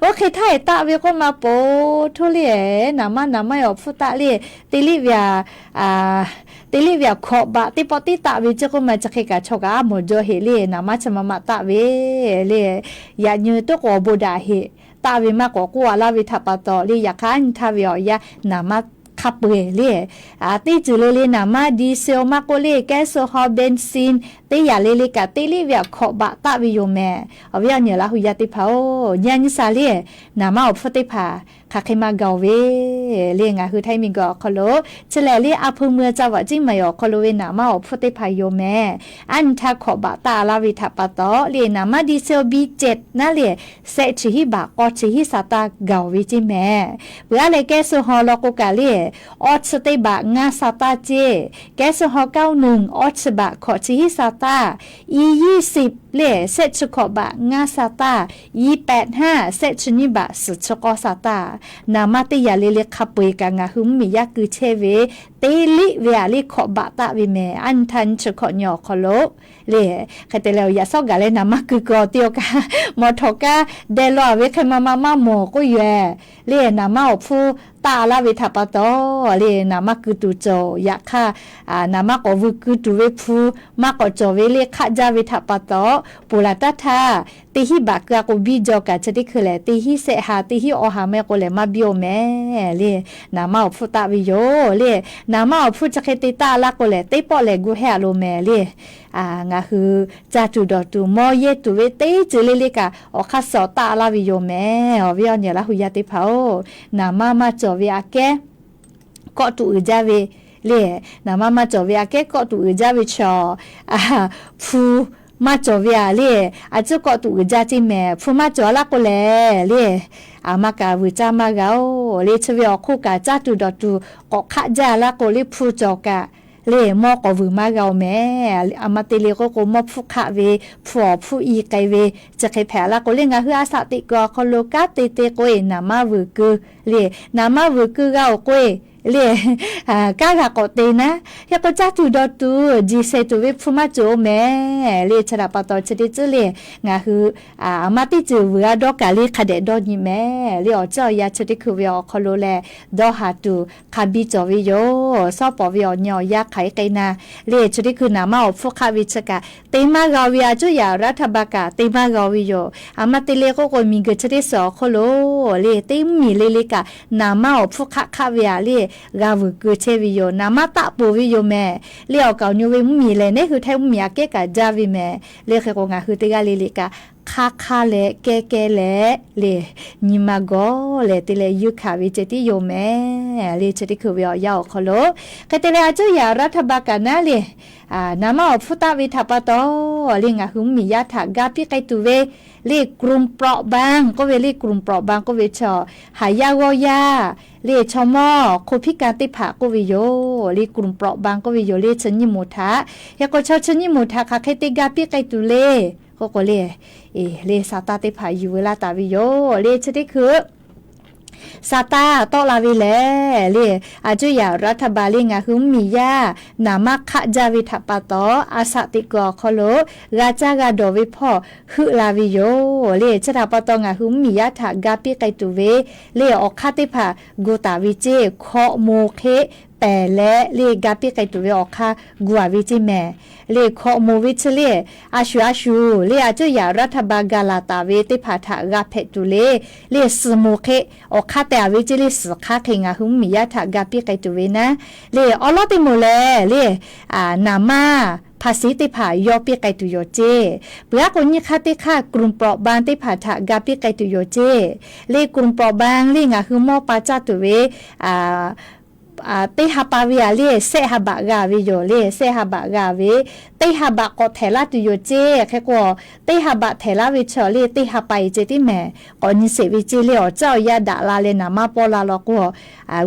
oˇ hk'e htaˇ eˬ taˆ ve k'oˆ ma poˬ htoˇ le, naˍ maˇ naˍ maˇ awˬ hpfuhˇ taˆ le, teˇ liˇ ve aꞈ, teˇ liˇ ve aꞈ hkawꞈ baꞈ teˇ pawˆ tiˉ taˆ ve ceˇ k'oˆ ma, chi hk'e kaꞈ chaw kaꞈ aˉ mawˬ jaw heˍ le, naˍ maˇ chi ma ma taˆ ve le, yaꞈ nyi toˉ k'o awˬ bon daꞈ heˍ. Taˆ ve maˇ k'awꞈ k'oˆ a laˇ ve htaꞈ pa taw le, yaꞈ hk'aˇ nyi htaˇ ve awˬ yanˇ naˍ maˇ hk'a peu eˬ le, a, teˇ ceuˬ le le naˍ maˇ diesel maˇ k'oˆ le, kehˉ suh haw benzene teˇ yaꞈ le le kaꞈ teˇ liˇ ve aꞈ hkawꞈ baꞈ taˆ ve yoˬ mehˍ. Awˬ viˉ awˬ nyi Laˇ hu yaˇ teˇ hpaˍ oˬ, nyi a nyi sha le, naˍ maˇ awˬ hpfuhˇ teˇ hpaˍ hk'aˬ hk'e maˇ gaˬ oˬ ve le, ngaˬ hui htaiˇ miˬguiˬ awˬ hk'aw lo chi lehˬ le, a hpu mui ca vaꞈ ciˉ maˍ awˬ hk'aw lo ve naˍ maˇ awˬ hpfuhˇ teˇ hpaˍ yoˬ mehˍ. A nyi htaˇ hkawꞈ baꞈ taˆ laˇ ve htaꞈ pa taw le, naˍ maˇ diesel B ceꞈ naˉ le, sehˆ chi hiˉ baꞈ k'awˇ chi hiˉ sa taˇ gaˬ oˬ ve ceˇ mehˍ. Peuˬ aˉ leh kehˉ suh haw law k'o kaꞈ le, awˇ chi teˇ baꞈ ngaˇ sa taˇ ceˇ, kehˉ suh haw kaˇ oˇ nuˬ awˇ chi baꞈ hkawꞈ chi hiˉ sa taˇ, E yinˇ siˍ le, sehˆ chi hkawꞈ baꞈ ngaˇ sa taˇ, E pehꞈ haˉ sehˆ chi nyiˇ baꞈ suhˍ chi k'awˇ sa taˇ. Naˍ maˇ teˇ yaꞈ le le hk'a peu eˬ kaꞈ ngaˬ hui mvuhˇmiˬ yaˇ keu chehˇ ve teˇ liˇ ve aꞈ le hkawꞈ baꞈ taˆ ve mehˍ. A nyi htaˇ nyi chi hkawꞈ nyi awˬ hk'aw lo le, hk'e te leh yaꞈ sawˉ gaˬ leh naˍ maˇ keu keu awˬ te awˬ kaꞈ, mawˬ htawꞈ kaˇ deh law a ve hk'e ma ma maˇ mawˬ k'oˆ yoˬ le. Naˍ maˇ awˬ hpfuhˇ taˆ laˇ ve htaꞈ pa taw le, naˍ maˇ keu tuˬ cawˬ. Yaꞈ hk'aˇ, naˍ maˇ k'awꞈ vuiˬ keu tuˬ ve hpu maˇ k'awꞈ cawˬ ve le hk'aˆ jaˇ ve htaꞈ pa taw, ponˬ laˬ taˇ htaˇ, teˇ hinˉ baꞈ keu a k'o biˇ jaw kaꞈ chi teˇ hkui lehˬ, teˇ hinˉ sehˆ ha, teˇ hinˉ awˇ ha mehˆ k'o lehˬ maˇ biˇ oˬ mehˍ le. Naˍ maˇ awˬ hpfuhˇ taˆ ve yoˬ le. Naˍ maˇ awˬ hpfuhˇ chi hk'e te taˆ laˇ k'o lehˬ, teˇ pawˆ lehˬ gu hehˆ a loˬ mehˍ le. Ngaˬ hui caˇ tuˬ dawˬ tuˬ mawˇ yehˇ tuˬ ve teˇ ceuˬ le le kaꞈ awˬ hk'aˇ suh taˆ laˇ ve yoˬ mehˍ. Awˬ viˉ awˬ nyi Laˇ hu yaˇ teˇ hpaˍ oˬ, naˍ maˇ maˇ cawˬ ve aꞈ kehˉ kawˆ tuꞈ uiˍ jaˇ ve le. Naˍ maˇ maˇ cawˬ ve aꞈ kehˉ kawˆ tuꞈ uiˍ jaˇ ve chaw, hpu maˇ cawˬ ve aꞈ le, a ciˉ kawˆ tuꞈ uiˍ jaˇ ceˇ mehˍ. Hpu maˇ cawˬ laˇ k'o lehˬ le, a maˇ kaꞈ vuiˬ caˇ maˇ g'a oˬ le. Chi ve awˬ hk'oˆ kaꞈ caˇ tuˬ dawˬ tuˬ k'awꞈ hk'aˆ jaˇ laˇ k'o le, hpu cawˬ kaꞈ le mawˇ k'awꞈ vuiˬ maˇ g'a oˬ mehˍ. A ma te le k'oˆ k'o, mawˇ hpfuhˇ hk'aˆ ve, hpu awˬ hpfuhˇ i k'ai ve, chi hk'e hpehꞈ laˇ k'o le, ngaˬ hui a shaꞈ teꞈ kuiˬ awˬ hk'aw lo kanˉ te te k'o e, naˍ maˇ vuiˬ keu le, naˍ maˇ vuiˬ keu g'a oˬ k'o e le, kanˉ g'a k'awꞈ te naˉ. Hk'e k'o caˇ tuˬ dawˬ tuˬ, jiˬ shehˍ tuˬ ve hpu maˇ cawˬ-oˬ mehˍ le. Chi htaꞈ pa taw chi teˇ ceuˬ le, ngaˬ hui a maˇ teˇ ceuˬ vuiˬ a dawˇ kaꞈ le hk'a dehꞈ dawˇ nyi mehˍ le. Awˬ ceuˬ awˬ yanˇ chi teˇ hkui ve awˬ hk'aw lo lehˬ, dawˇ haˍ tuˬ hk'a biˇ cawˬ ve yoˬ. Shawˉ pawˍ ve awˬ nyi awˬ yanˇ hk'aˬ hk'e k'ai na le, chi teˇ hkui naˍ maˇ awˬ hpfuhˇ hk'aˆ ve chi kaꞈ te maˇ g'a ve, a cuˇ yaꞈ รัฐบาล kaꞈ te maˇ g'a ve yoˬ. A maˇ te le k'oˆ k'o, miˬguiˬ chi teˇ suhˍ awˬ hk'oˆ lo le, teˇ mvuhˇmiˬ le le kaꞈ naˍ maˇ awˬ hpfuhˇ hk'aˆ hk'aˆ ve aꞈ le, g'a vuiˬ keu chehˇ ve yoˬ. Naˍ maˇ taˆ peuˬ ve yoˬ mehˍ le. Awˬ kaˍ awˬ nyi ve mvuhˇmiˬ lehˬ, neˉ hui htehˇ mvuhˇmiˬ aꞈ kehˉ kaꞈ jaˇ ve mehˍ le. Hk'e k'o, ngaˬ hui teˇ g'aˇ le le kaꞈ hk'aˇ hk'aˇ leh kehˉ kehˉ leh le, nyi ma gawˬ leh te leh yuˇ hkanˍ ve ceh tiˉ yoˬ mehˍ le. Chi teˇ hkui ve awˬ yanˇ awˬ hk'aw lo, hk'e te leh a cuˇ yaꞈ รัฐบาล kaꞈ naˉ le, naˍ maˇ awˬ hpfuhˇ taˆ ve htaꞈ pa taw le, ngaˬ hui mvuhˇmiˬ yaˇ htaꞈ ga piˇ k'ai tuˬ ve le, กลุ่มเปราะบาง k'oˆ ve le, กลุ่มเปราะบาง k'oˆ ve chaw, haˍ yaˇ g'awˇ yaˇ le, chaw mawˇ คนพิการ teˇ hpaˍ k'oˆ ve yoˬ le, กลุ่มเปราะบาง k'oˆ ve yoˬ le. Chi nyiˇ moˍ htaꞈ, hk'e k'o chaw chi nyiˇ moˍ htaꞈ hk'aˬ hk'e te ga piˇ k'ai tuˬ le k'oˆ k'o le, le สตางค์ teˇ hpaˍ yuˬ veu laˇ taˍ ve yoˬ le. Chi teˇ hkui สตางค์ tawˆ la ve lehˬ le, a cuˇ yaꞈ รัฐบาล le ngaˬ hui mvuhˇmiˬ yaˇ naˍ maˇ hk'aˆ jaˇ ve htaꞈ pa taw, a shaꞈ teꞈ kuiˬ awˬ hk'aw lo g'a caˇ g'a dawˬ ve hpawˇ heuˆ la ve yoˬ le. Chi htaꞈ pa taw ngaˬ hui mvuhˇmiˬ yaˇ htaꞈ ga piˇ k'ai tuˬ ve le, awˬ hk'aˇ teˇ hpaˍ gu taˍ ve ceˇ, hkawꞈ moˍ hk'e pehˬ leh le, ga piˇ k'ai tuˬ ve awˬ hk'aˇ gu a ve ceˇ mehˍ le. Hkawꞈ moˍ ve chi le, a shuˍ a shuˍ le, a cuˇ yaꞈ รัฐบาล ga laˬ taˍ ve teˇ hpaˍ htaꞈ g'a hpehꞈ tuˬ le, le suhˍ moˍ hk'e awˬ hk'aˇ teh a ve ceˇ le, suhˍ hk'aˇ hk'e ngaˬ hui mvuhˇmiˬ yaˇ htaꞈ ga piˇ k'ai tuˬ ve naˉ le. Awˬ lawn teˇ moˍ lehˬ le, naˍ maˇ ภาษี teˇ hpaˍ yawˇ piˇ k'ai tuˬ yoˬ ceˇ. Peuˬ aˉ k'o nyiˇ hk'aˇ teˇ hk'aˇ กลุ่มเปราะบาง teˇ hpaˍ htaꞈ ga piˇ k'ai tuˬ yoˬ ceˇ le. กลุ่มเปราะบาง le ngaˬ hui mawˇ pa caˇ tuˬ ve teˇ ha pa ve aꞈ le, sehˆ ha baꞈ g'a ve yoˬ le. Sehˆ ha baꞈ g'a ve, teˇ ha baꞈ k'awꞈ htehˍ laˇ tuˬ yoˬ ceˇ. Hk'e k'o, teˇ ha baꞈ htehˍ laˇ ve chaw le, teˇ ha pa e ceh tiˉ mehˍ. K'awꞈ nyi sheˍ ve ceˇ le, awˬ caˉ awˬ yaˇ daꞈ la leh naˍ maˇ pawˇ la law k'o,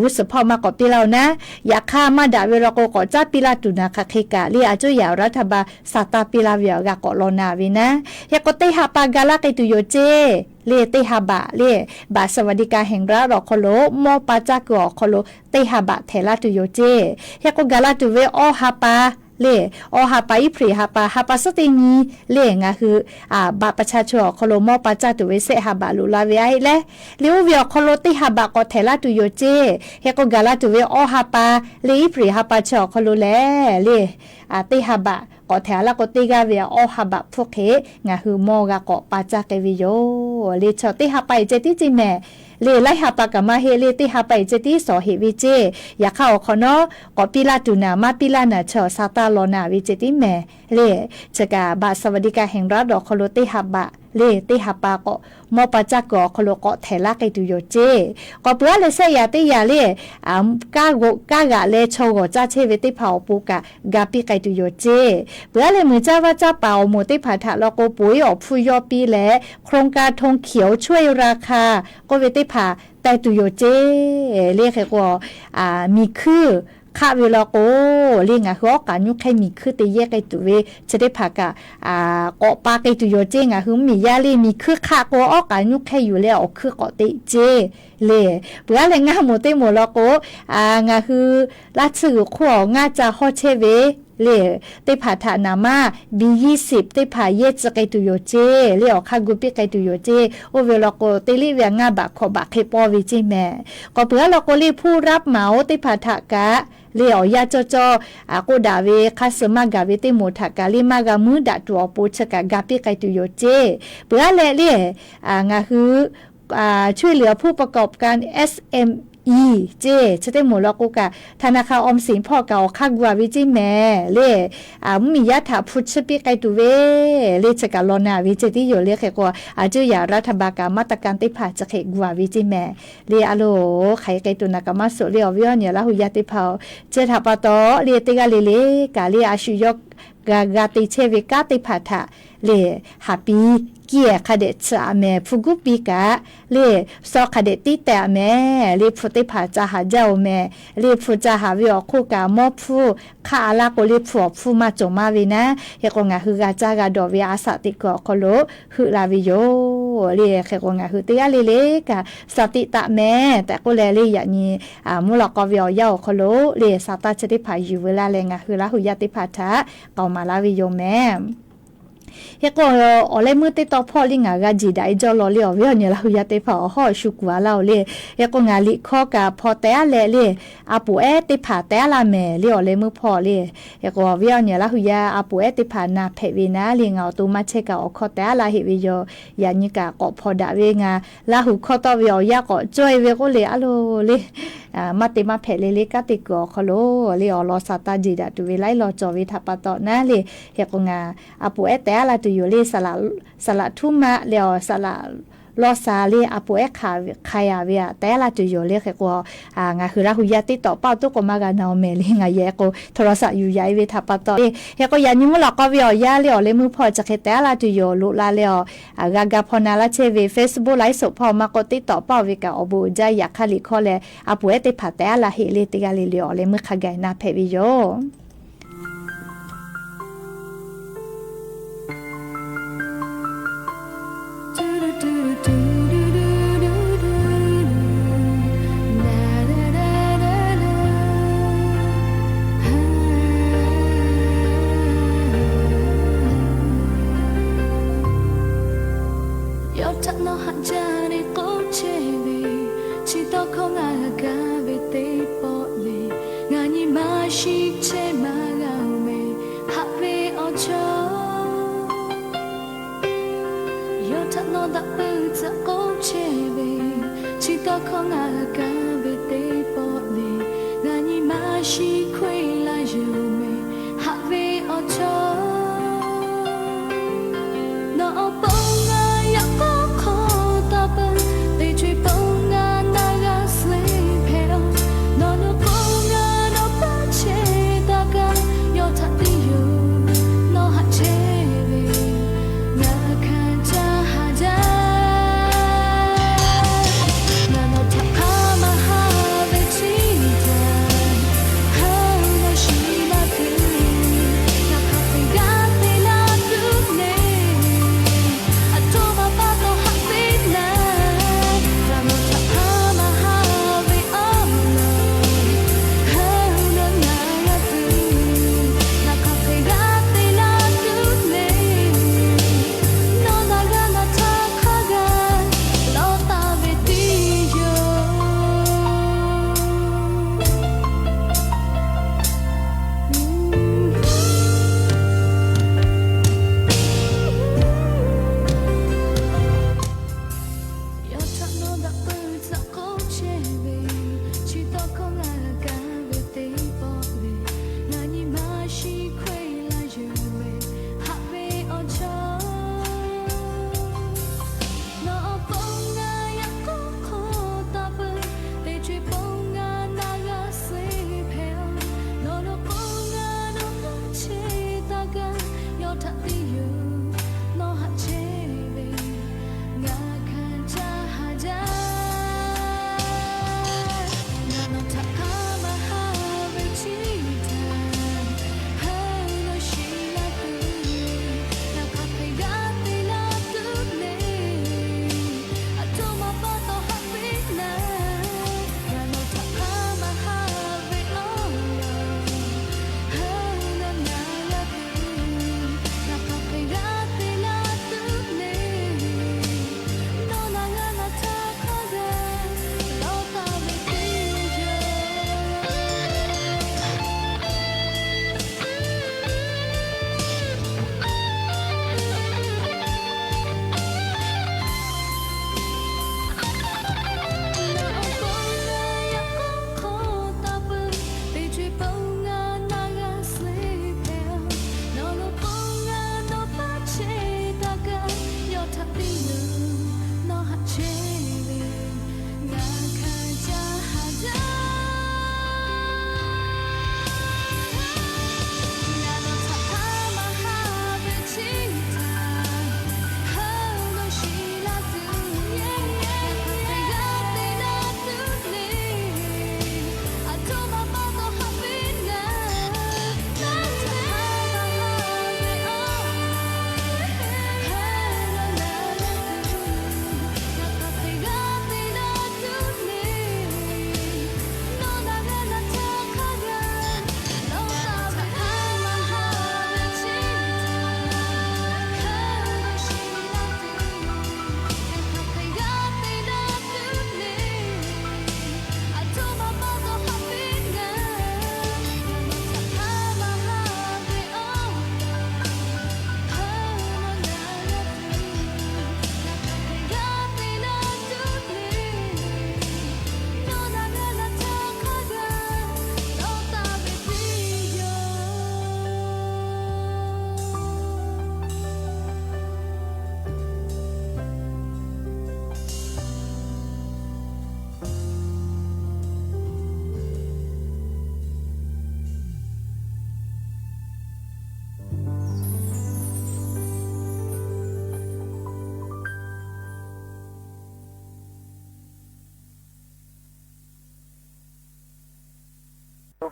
g'uˇ suhˍ hpawˇ maˇ k'awꞈ piˇ laˇ-oˬ naˉ. Yaꞈ hk'aˇ maˇ daꞈ ve law k'o, k'awꞈ caˉ piˇ laˇ tuˬ naˍ hk'aˬ hk'e kaꞈ le, a cuˇ yaꞈ รัฐบาล สตางค์ piˇ laˇ ve awˬ g'a k'awꞈ law na ve naˉ. Hk'e k'o teˇ ha pa ga laˇ k'ai tuˬ yoˬ ceˇ le. Teˇ ha baꞈ le, บัตรสวัสดิการแห่งรัฐ awˬ hk'aw lo mawˇ pa caˇ kuiˬ awˬ hk'aw lo teˇ ha baꞈ htehˍ laˇ tuˬ yoˬ ceˇ. Hk'e k'o gaˬ la tuˬ ve awˇ ha pa le, awˇ ha pa, ยี่สิบห้า ha pa, ha pa suhˉ teˇ nyi le, ngaˬ hui บัตรประชาชน awˬ hk'aw lo mawˇ pa caˇ tuˬ ve sehˆ ha baꞈ loꞈ la ve aˉ heˆ leh, le oˇ ve awˬ hk'aw lo teˇ ha baꞈ k'awꞈ htehˍ laˇ tuˬ yoˬ ceˇ. Hk'e k'o gaˬ la tuˬ ve awˇ ha pa le, ยี่สิบห้า ha pa chi awˬ hk'aw lo lehˬ le, teˇ ha baꞈ k'awꞈ htehˍ laˇ k'o, teˇ g'aˇ ve awˇ ha baꞈ hpfuhˇ hk'e ngaˬ hui mawˇ g'a k'awꞈ pa caˇ k'ai ve yoˬ le. Chaw teˇ ha pa e ceh tiˉ ceˇ mehˍ le. Laiˉ ha pa kaꞈ maˇ heˆ le, teˇ ha pa e ceh tiˉ shawˍ heꞈ ve ceˇ. Yaꞈ hk'aˇ awˬ hk'awꞈ nawˉ k'awꞈ piˇ laˇ tuˬ naˍ, maˇ piˇ laˇ naˍ chaw สตางค์ law na ve ceh tiˉ mehˍ le. Chi kaꞈ บัตรสวัสดิการแห่งรัฐ awˬ hk'aw lo teˇ ha baꞈ le, teˇ ha pa k'awꞈ mawˇ pa caˇ kuiˬ awˬ hk'aw lo k'awꞈ htehˍ laˇ k'ai tuˬ yoˬ ceˇ. K'awꞈ peuˬ aˉ leh sehˆ yaꞈ teˇ yaꞈ le, kanˉ g'aꞈ leh chaw g'awˬ caˇ chehˇ ve teˇ hpaˍ awˬ pon kaꞈ ga piˇ k'ai tuˬ yoˬ ceˇ. Peuˬ aˉ leh muiˬ caˇ vaˇ caˇ paˍ awˬ moˍ teˇ hpaˍ htaꞈ law k'o, poꞈ iˉ awˬ hpfuhˇ yawˇ piˇ leh, โครงการธงเขียวช่วยราคา k'oˆ ve teˇ hpaˍ teh tuˬ yoˬ ceˇ le. Hk'e k'o, miˬ hkuiˇ hk'aˆ ve law k'o le, ngaˬ hui awˉ k'aꞈ nyuˇ hk'ehˇ miˬ hkuiˇ te yehˇ k'ai tuˬ ve chi teˇ hpaˍ kaꞈ k'awꞈ pa k'ai tuˬ yoˬ ceˇ. Ngaˬ hui mvuhˇmiˬ yaˇ le miˬ hkuiˇ hk'aˆ k'o, awˉ k'aꞈ nyuˇ hk'ehˇ yuˬ leh awˬ hkuiˇ k'awꞈ te ceˇ le. Peuˬ aˉ leh ngaˇ moˍ teˇ moˍ law k'o, ngaˬ hui laˇ tsuhˇ g'uiˬ hk'oˆ awˬ ngaˇ ca hawˇ chehˇ ve le, teˇ hpaˍ htaꞈ naˍ maˇ ยี่สิบ teˇ hpaˍ yehˇ tcuh k'ai tuˬ yoˬ ceˇ le. Awˬ hk'aˇ gu piˇ k'ai tuˬ yoˬ ceˇ. Oˇ ve law k'o, teˇ liˇ ve ngaˇ baꞈ hkawꞈ baꞈ hk'e pawˇ ve ceˇ mehˍ. K'awꞈ peuˬ aˉ law k'o le, ผู้รับเหมา teˇ hpaˍ htaꞈ kaꞈ le, awˬ yanˇ cawˇ cawˇ k'oˆ daꞈ ve hk'aˇ suh maˇ gaˬ ve teˇ moˍ htaꞈ kaꞈ le, maˇ g'a muiˉ daꞈ tuˬ awˬ pon chi kaꞈ ga piˇ k'ai tuˬ yoˬ ceˇ. Peuˬ aˉ leh le, ngaˬ hui ช่วยเหลือผู้ประกอบการ เอสเอ็มอี ceˇ, chi teˇ moˍ law k'o kaꞈ ธนาคารออมสิน hpawˇ kaꞈ awˬ hk'aˇ gu a ve ceˇ mehˍ le. Mvuhˇmiˬ yaˇ htaꞈ hpu chiˇ piˇ k'ai tuˬ ve le, chi kaꞈ law na ve ceh tiˉ yoˬ le. Hk'e k'o, a cuˇ yaꞈ รัฐบาล kaꞈ maˇ taˇ kanˇ teˇ hpaˍ chi hk'e gu a ve ceˇ mehˍ le. A loˬ, hk'aˬ hk'e k'ai tuˬ naˍ kaꞈ maˇ suhˍ le. Awˬ viˉ awˬ nyi Laˇ huˍ yaˇ teˇ hpaˍ-oˬ, chi htaꞈ pa taw le, teˇ g'aˇ le le kaꞈ le, a shu yawˇ g'a g'a te chehˇ ve kanˉ teˇ hpaˍ htaꞈ le, haˍ pi kiˇ ehˍ hk'a dehꞈ tsuhꞈ a mehˍ. Hpu guˉ piˇ kaꞈ le, saw hk'a dehꞈ tiˉ teh a mehˍ le. Hpu teˇ hpaˍ ca haˍ jaˇ-oˬ mehˍ le. Hpu ca haˍ ve awˬ hk'oˆ kaꞈ, mawˇ hpfuhˇ hk'aˆ a laˇ k'o le, hpu awˬ hpfuhˇ maˇ cawˬ maˇ ve naˉ. Hk'e k'o, ngaˬ hui g'a caˇ g'a dawˬ ve a shaꞈ teꞈ kuiˬ awˬ hk'aw lo heuˆ la ve yoˬ. le. Hk'e k'o, ngaˬ hui teˇ g'aˇ le le kaꞈ sha tiꞈ taˆ mehˍ tehꞈ k'oˆ leh le, yaꞈ nyi mvuhˇ lawꞈ k'aw ve awˬ yanˇ awˬ hk'aw lo le, sha taˇ chi teˇ hpaˍ yuˬ veu laˇ leh ngaˬ hui Laˇ huˍ yaˇ teˇ hpaˍ htaꞈ k'aoˍ maˍ laˇ ve yoˬ mehˍ. Hk'e k'o, awˬ leh meuˇ teˇ taw hpawˇ le ngaˬ g'a jeˬ daꞈ e jawˇ law le, awˬ viˉ awˬ nyi Laˇ huˍ yaˇ teˇ hpaˍ awˬ hawˉ shu kuˬ a laˇ oˬ le. Hk'e k'o, ngaˬ liꞈ hkawˇ kaꞈ hpaw teh aˉ leh le, a poˍ ehˉ teˇ hpaˍ teh aˉ laˇ mehˍ le, awˬ leh meuˇ hpawˇ le. Hk'e k'o, awˬ viˉ awˬ nyi Laˇ huˍ yaˇ a poˍ ehˉ teˇ hpaˍ na hpehꞈ ve naˉ le, ngaˬ awˬ to maˇ chehˇ kaꞈ awˬ hkawˇ teh aˉ laˇ heˆ ve yoˬ. Yaꞈ nyi kaꞈ k'awꞈ hpaw daꞈ ve ngaˬ Laˇ huˍ hkawˇ tawˆ ve awˬ yanˇ k'awꞈ cawˇ e ve k'oˆ le, a lo le, maˇ te maˇ hpehꞈ le le, kanˉ te kuiˬ awˬ hk'aw lo le awˬ lawn sha taˇ jeˬ daꞈ tuˬ ve laiˉ law cawˬ ve htaꞈ pa taw naˉ le. Hk'e k'o, ngaˬ a poˍ ehˉ teh aˉ laˇ tuˬ yoˬ le, saˍ laꞈ htuˉ maˆ le, awˬ saˍ laꞈ lawˇ sha le, a poˍ ehˉ hk'a, hk'a yaꞈ ve aꞈ teh aˉ laˇ tuˬ yoˬ le. Hk'e k'o, ngaˬ hui Laˇ huˍ yaˇ TikTok paˆ awˬ toˉ k'o maˇ g'a na awˬ mehˍ le, ngaˬ yehˬ k'o htaw law shaꞈ yuˬ yaꞈ e ve htaꞈ pa taw le. Hk'e k'o, yaꞈ nyi mvuhˇ lawꞈ k'aw ve awˬ yanˇ le, awˬ leh meuˇ hpawˇ chi hk'e teh aˉ laˇ tuˬ yoˬ. Loꞈ la leh awˬ g'a ga hpaw na laˇ chehˇ ve Facebook ไลฟ์สด hpawˇ maˇ k'oˆ TikTok paˆ oˬ ve kaꞈ awˬ bon uiˍ jaˇ yaꞈ hk'aˇ liꞈ hkawˇ leh a poˍ ehˉ teˇ hpaˍ teh aˉ laˇ heˆ le, teˇ g'aˇ le le awˬ leh meuˇ hk'a gaˬ na hpehꞈ ve yoˬ. Yawˇ htaꞈ nawˬ haꞈ jaˇ le k'oˆ chehˇ ve, chi tawˇ hkawˇ ngaˬ g'a kaˇ ve teˇ pawˆ le, ngaˬ nyi ma shiˍ chehˇ maˇ g'a oˬ mehˍ, haꞈ ve awˬ chawˇ. Yawˇ htaꞈ nawˬ daꞈ peuˬ tcuh k'oˆ chehˇ ve, chi tawˇ hkawˇ ngaˬ g'a kaˇ ve teˇ pawˆ le, ngaˬ nyi ma shiˍ hkawehˇ laˇ yoˬ mehˍ, haꞈ ve awˬ chawˇ. Nawˬ awˬ pon ngaˬ yaꞈ k'aw hk'aw taˇ peuˬ, teˇ co e pon ngaˬ na g'a suh hpehꞈ oˬ. Nawˬ nawˬ pon ngaˬ nawˬ paˇ chehˇ taˇ kaˇ, yawˇ htaꞈ tiˇ yoˬ nawˬ haꞈ chehˇ ve, ngaˬ hkanˍ caˇ haˍ jaˇ. Ngaˬ nawˬ htaꞈ hk'a maˇ haˍ ve chi htaꞈ ha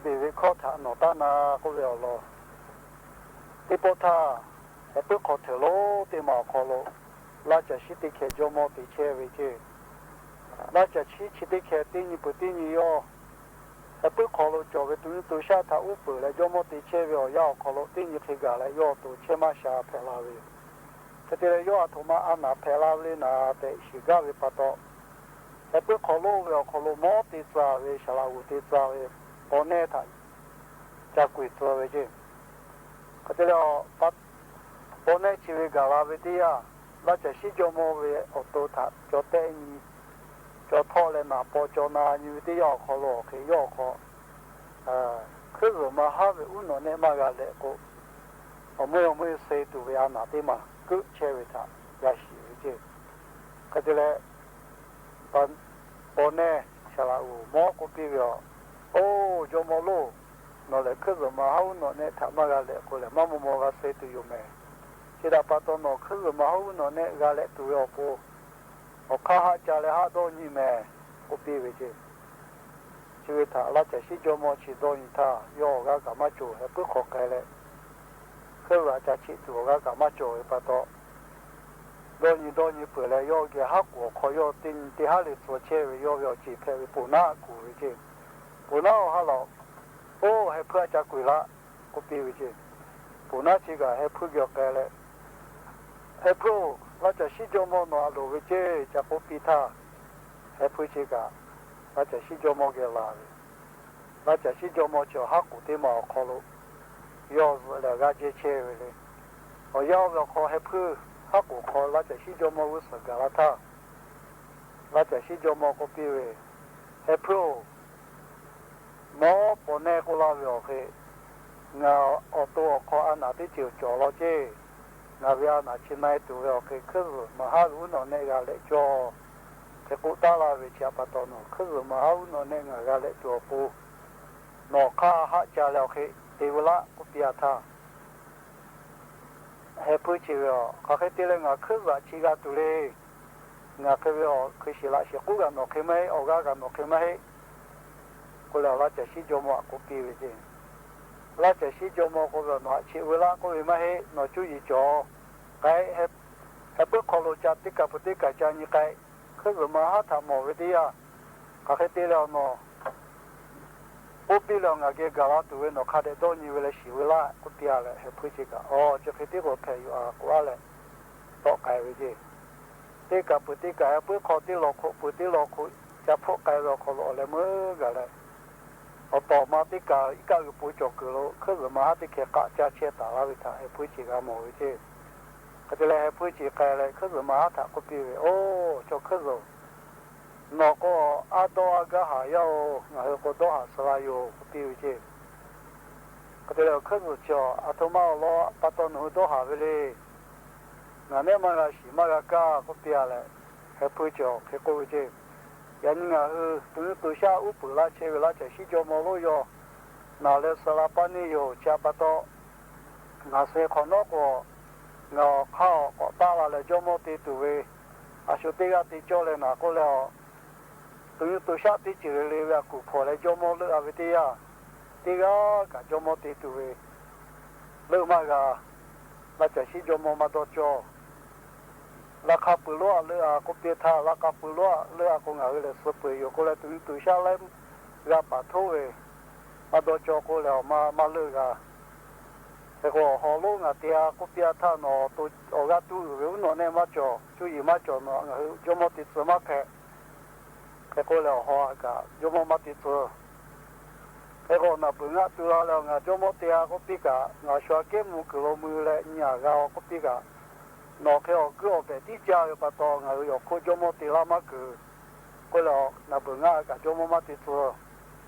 beˬ ve hkawˇ htaꞈ nawˬ taˇ na k'oˆ ve awˬ lawn, teˇ pawˆ htaˇ, heh puiˉ hk'aw hteuꞈ lonˉ teˇ ma awˬ hk'aw lo, laˇ caˬ shiˉ teˇ hkeh jawˇmawˇ te chehˇ ve ceˇ. Laˇ caˬ shiˉ chi teˇ hkeh teˇ nyi peuˬ teˇ nyi yawˇ heh puiˉ hk'aw lo cawˬ ve to nyiˇ to shaˆ htaꞈ uˉ peunˍ leh jawˇmawˇ te chehˇ ve awˬ yanˇ awˬ hk'aw lo teˇ nyi hk'e gaˬ leh yawˇ awˬ to chehˇ maˇ sha hpehꞈ la ve yoˬ. Hk'e te leh yawˇ aˬ htoꞈ ma a naˍ hpehꞈ la ve le naˍ tehꞈ shiˍ gaˇ ve pa taw, heh puiˉ hk'aw lonˉ ve awˬ hk'aw lo mawˉ te tcuh ve, saˍ laꞈ g'oˍ te tcuh ve, paw nehˇ htaꞈ ca k'oeˬ tcuh ve ceˇ. Hk'e te leh, paw nehˇ chi ve gaˬ la ve teˇ yanˇ, laˇ caˬ shiˉ jawˇmawˇ ve awˬ to htaꞈ caw tehˆ nyi, caw htawˆ leh naˍ paw caw na nyi ve teˇ yanˇ awˬ hk'aw lo awˬ hk'e yawˇ awˬ hk'aw hkuiˉ zuhˬ ma haˉ ve uˉ nawꞈ nehˆ maˇ g'a leh k'o, awˬ meuˇ awˬ meuˇ suh tuˬ ve a naˍ teˇ maˬ keuˆ chehˇ ve htaꞈ g'a shiˍ ve ceˇ. Hk'e te leh, paw nehˇ saˍ laꞈ g'oˍ mawˉ k'oˆ piˇ ve, Oˇ jawˇmawˇ lonˉ, nawˬ lehˬ hkuiˉ zuhˬ ma haˉ uˉ nawꞈ nehˆ htaꞈ maˇ g'a leh k'o lehˬ, maˇ maw maw g'a suh tuˬ yoˬ mehˍ. Chi htaꞈ pa taw nawˬ hkuiˉ zuhˬ ma haˉ uˉ nawꞈ nehˆ g'a leh tuˬ ve awˬ pon, awˬ hk'aˇ haˆ ca leh haˆ dawˇ nyi mehˍ k'oˆ piˇ ve ceˇ. Chi ve htaꞈ laˇ caˬ shiˉ jawˇmawˇ chi dawˇ nyi htaˇ, yawˇ awˬ g'aˇ kaꞈ maˇ cawˬ, heh puiˉ hk'aw k'ai leh, hkuiˉ zuhˬ ca cheˆ tuˬ awˬ g'aˇ kaꞈ maˇ cawˬ ve pa taw, dawˇ nyi dawˇ nyi peuˬ leh yawˇ geh haˉ k'oˍ awˬ hk'aw yawˇ teˇ nyi teˇ haˉ le tcuh chehˇ ve yawˇ ve awˬ ceˬ hpehꞈ ve poˬ naˆ kuˬ ve ceˇ. Poˬ naˆ awˬ ha lawˬ, Oˇ heh hpuiˇ aˬ ca k'oeˬ laˆ k'oˆ piˇ ve ceˇ. Poˬ naˆ chi kaꞈ heh hpuiˇ geh k'ai leh, Heh hpuiˇ-oˬ, laˇ caˬ shiˉ jawˇmawˇ nawˬ aˬ loˍ ve ceˇ ca k'oˆ piˇ htaˇ, heh hpuiˇ chi kaꞈ laˇ caˬ shiˉ jawˇmawˇ geh laˬ ve. Laˇ caˬ shiˉ jawˇmawˇ chi awˬ haˉ k'oˍ teˇ maˬ awˬ hk'aw lo yawˇ zuhꞈ leh g'aˇ jehˇ chehˇ ve le. Awˬ yanˇ oˇ ve awˬ hk'aw heh hpuiˇ haˉ k'oˍ hk'aw laˇ caˬ shiˉ jawˇmawˇ g'uˇ suhˍ gaˬ la htaˇ, laˇ caˬ shiˉ jawˇmawˇ k'oˆ piˇ ve, Heh hpuiˇ-oˬ, mawˉ paw nehˇ k'oˆ laˇ ve awˬ hk'e, ngaˬ awˬ to awˬ hk'aw a naˍ teˇ ceuˬ cawˬ law ceˇ. Ngaˬ ve a naˍ chi na-e tuˬ ve awˬ hk'e hkuiˉ zuhˬ maˍ haˉ ve uˉ nawꞈ nehˆ g'a leh cawˇ. Hk'e k'oˆ taˉ laˇ ve chi htaꞈ pa taw nawˬ hkuiˉ zuhˬ maˍ haˉ uˉ nawꞈ nehˆ ngaˬ g'a leh tuˬ awˬ pon, nawˬ hk'aˇ haˆ ca leh awˬ hk'e te ve laˆ k'oˆ piˇ a htaˇ, heh hpuiˇ chi ve, Hk'aˬ hk'e te leh ngaˬ hkuiˉ zuhˬ chi g'a tuˬ le. Ngaˬ hk'e ve awˬ hkui shiˍ laꞈ shiˍ k'oˆ g'a nawˬ hk'e maˇ heˆ, awˬ g'aˇ g'a nawˬ hk'e maˇ heˆ k'oˆ leh, laˇ caˬ shiˉ jawˇmawˇ aꞈ k'oˆ piˇ ve ceˇ. Laˇ caˬ shiˉ jawˇmawˇ k'oˆ ve, Nawˬ haꞈ cheˆ ve laˆ k'oˆ ve maˇ heˆ. Nawˬ cuˇ yiˍ cawˬ k'ai, heh puiˉ hk'aw lo ca teˇ kaˬ peuˬ teˇ kaˬ ca nyi k'ai. Hkuiˉ zuhˬ maˍ haˉ htaꞈ mawˬ ve teˇ yanˇ, hk'aˬ hk'e te leh awˬ nawˬ k'oˆ piˇ leh awˬ ngaˬ geh gaˬ la tuˬ ve nawˬ hk'a dehꞈ dawˇ nyi ve leh shiˍ ve laˆ k'oˆ piˇ a leh, heh hpuiˇ chi kaꞈ, Aˬ, chi hk'e tiˉ k'o hpehꞈ yoˬ a k'oˆ a leh, tawˆ k'ai ve ceˇ. Teˇ kaˬ peuˬ teˇ kaˬ heh puiˉ hk'aw teˇ law hk'oˆ peuˬ teˇ law hk'oˆ ca hpfuhˆ k'ai ve awˬ hk'aw lo awˬ leh meuˉ gaˬ leh, awˬ tawˍ ma teˇ kaˬ iˉ kaˆ g'uiˬ po cawˬ kuiˬ lo hkuiˉ zuhˬ maˍ haˉ teˇ hkeh k'aˆ caˇ chehˇ taˍ laˇ ve htaꞈ heh hpuiˇ chi g'a mawˬ ve ceˇ. Hk'e te leh heh hpuiˇ chi k'ai leh hkuiˉ zuhˬ maˍ haˉ htaꞈ k'oˆ piˇ ve, Oˇ chaw hkuiˉ zuhˬ, nawˬ k'o a dawˇ a gaˇ haˍ yaˇ-oˬ, ngaˬ hui k'o dawˇ haˍ suh la yoˬ k'oˆ piˇ ve ceˇ. Hk'e te leh hkuiˉ zuhˬ chi, Aˬ htoꞈ ma awˬ lawn pa taw nawˬ hui dawˇ haˍ ve le. Ngaˬ nehˆ maˇ g'a shiˍ maˇ g'a kaˇ k'oˆ piˇ a leh, heh hpuiˇ chi awˬ hk'e k'oˆ ve ceˇ. Yaꞈ nyi ngaˬ hui to nuˇ to shaˆ uˉ peunˍ laˇ chehˇ ve laˇ caˬ shiˉ jawˇmawˇ lonˉ yawˇ naˬ leh suh la paˇ neˇ yoˬ. Chi htaꞈ pa taw, ngaˬ suh hk'awꞈ nawˉ k'o, ngaˬ awˬ hk'aˇ awˬ k'awꞈ taˆ la leh jawˇmawˇ te tuˬ ve, a shu teˇ g'aˇ te cawˇ leh naˬ k'oˆ leh a, to nuˇ to shaˆ teˇ ceuˬ le le ve a kuˬ hpawnˬ leh jawˇmawˇ leuˆ a ve teˇ yanˇ, teˇ g'aˇ kaꞈ jawˇmawˇ te tuˬ ve leuˆ maˇ g'a. Laˇ caˬ shiˉ jawˇmawˇ maˇ dawˇ cawˇ. Laˇ hk'a pui lonˉ aꞈ leuˆ a k'oˆ piˇ htaˇ, laˇ hk'a pui lonˉ aꞈ leuˆ a k'o ngaˬ hui lehˬ suh peuˬ yoˬ k'oˆ leh, to nuˇ to shaˆ laiˉ g'a paˍ htoˉ ve maˇ dawˇ cawˇ k'oˆ leh, Awˬ ma maˇ leuˆ g'a. Hk'e k'o, Awˬ haw lonˉ ngaˬ te a k'oˆ piˇ a htaˇ, nawˬ awˬ to awˬ g'aˇ tuˉ uiˍ ve uˉ nawꞈ nehˆ maˇ cawˬ, cuˇ yiˍ maˇ cawˬ, nawˬ ngaˬ hui jawˇmawˇ te tcuh maˇ hpehꞈ. Hk'e k'oˆ leh awˬ haw aꞈ kaꞈ jawˇmawˇ maˇ te tcuh. Hk'e k'o, naˬ beuˬ ngaˆ tu la leh ngaˬ jawˇmawˇ te a k'oˆ piˇ kaꞈ, ngaˬ shu aꞈ kehˉ mvuh kuiˬ lo mui leh nyi aꞈ g'a-o k'oˆ piˇ kaꞈ, nawˬ hk'e awˬ kuiˉ awˬ behˍ tiˉ caˇ ve pa taw ngaˬ hui awˬ hk'oˆ jawˇmawˇ te laˇ maˇ kuiˬ k'oˆ leh, naˬ beuˬ ngaˆ kaꞈ jawˇmawˇ maˇ te tcuh.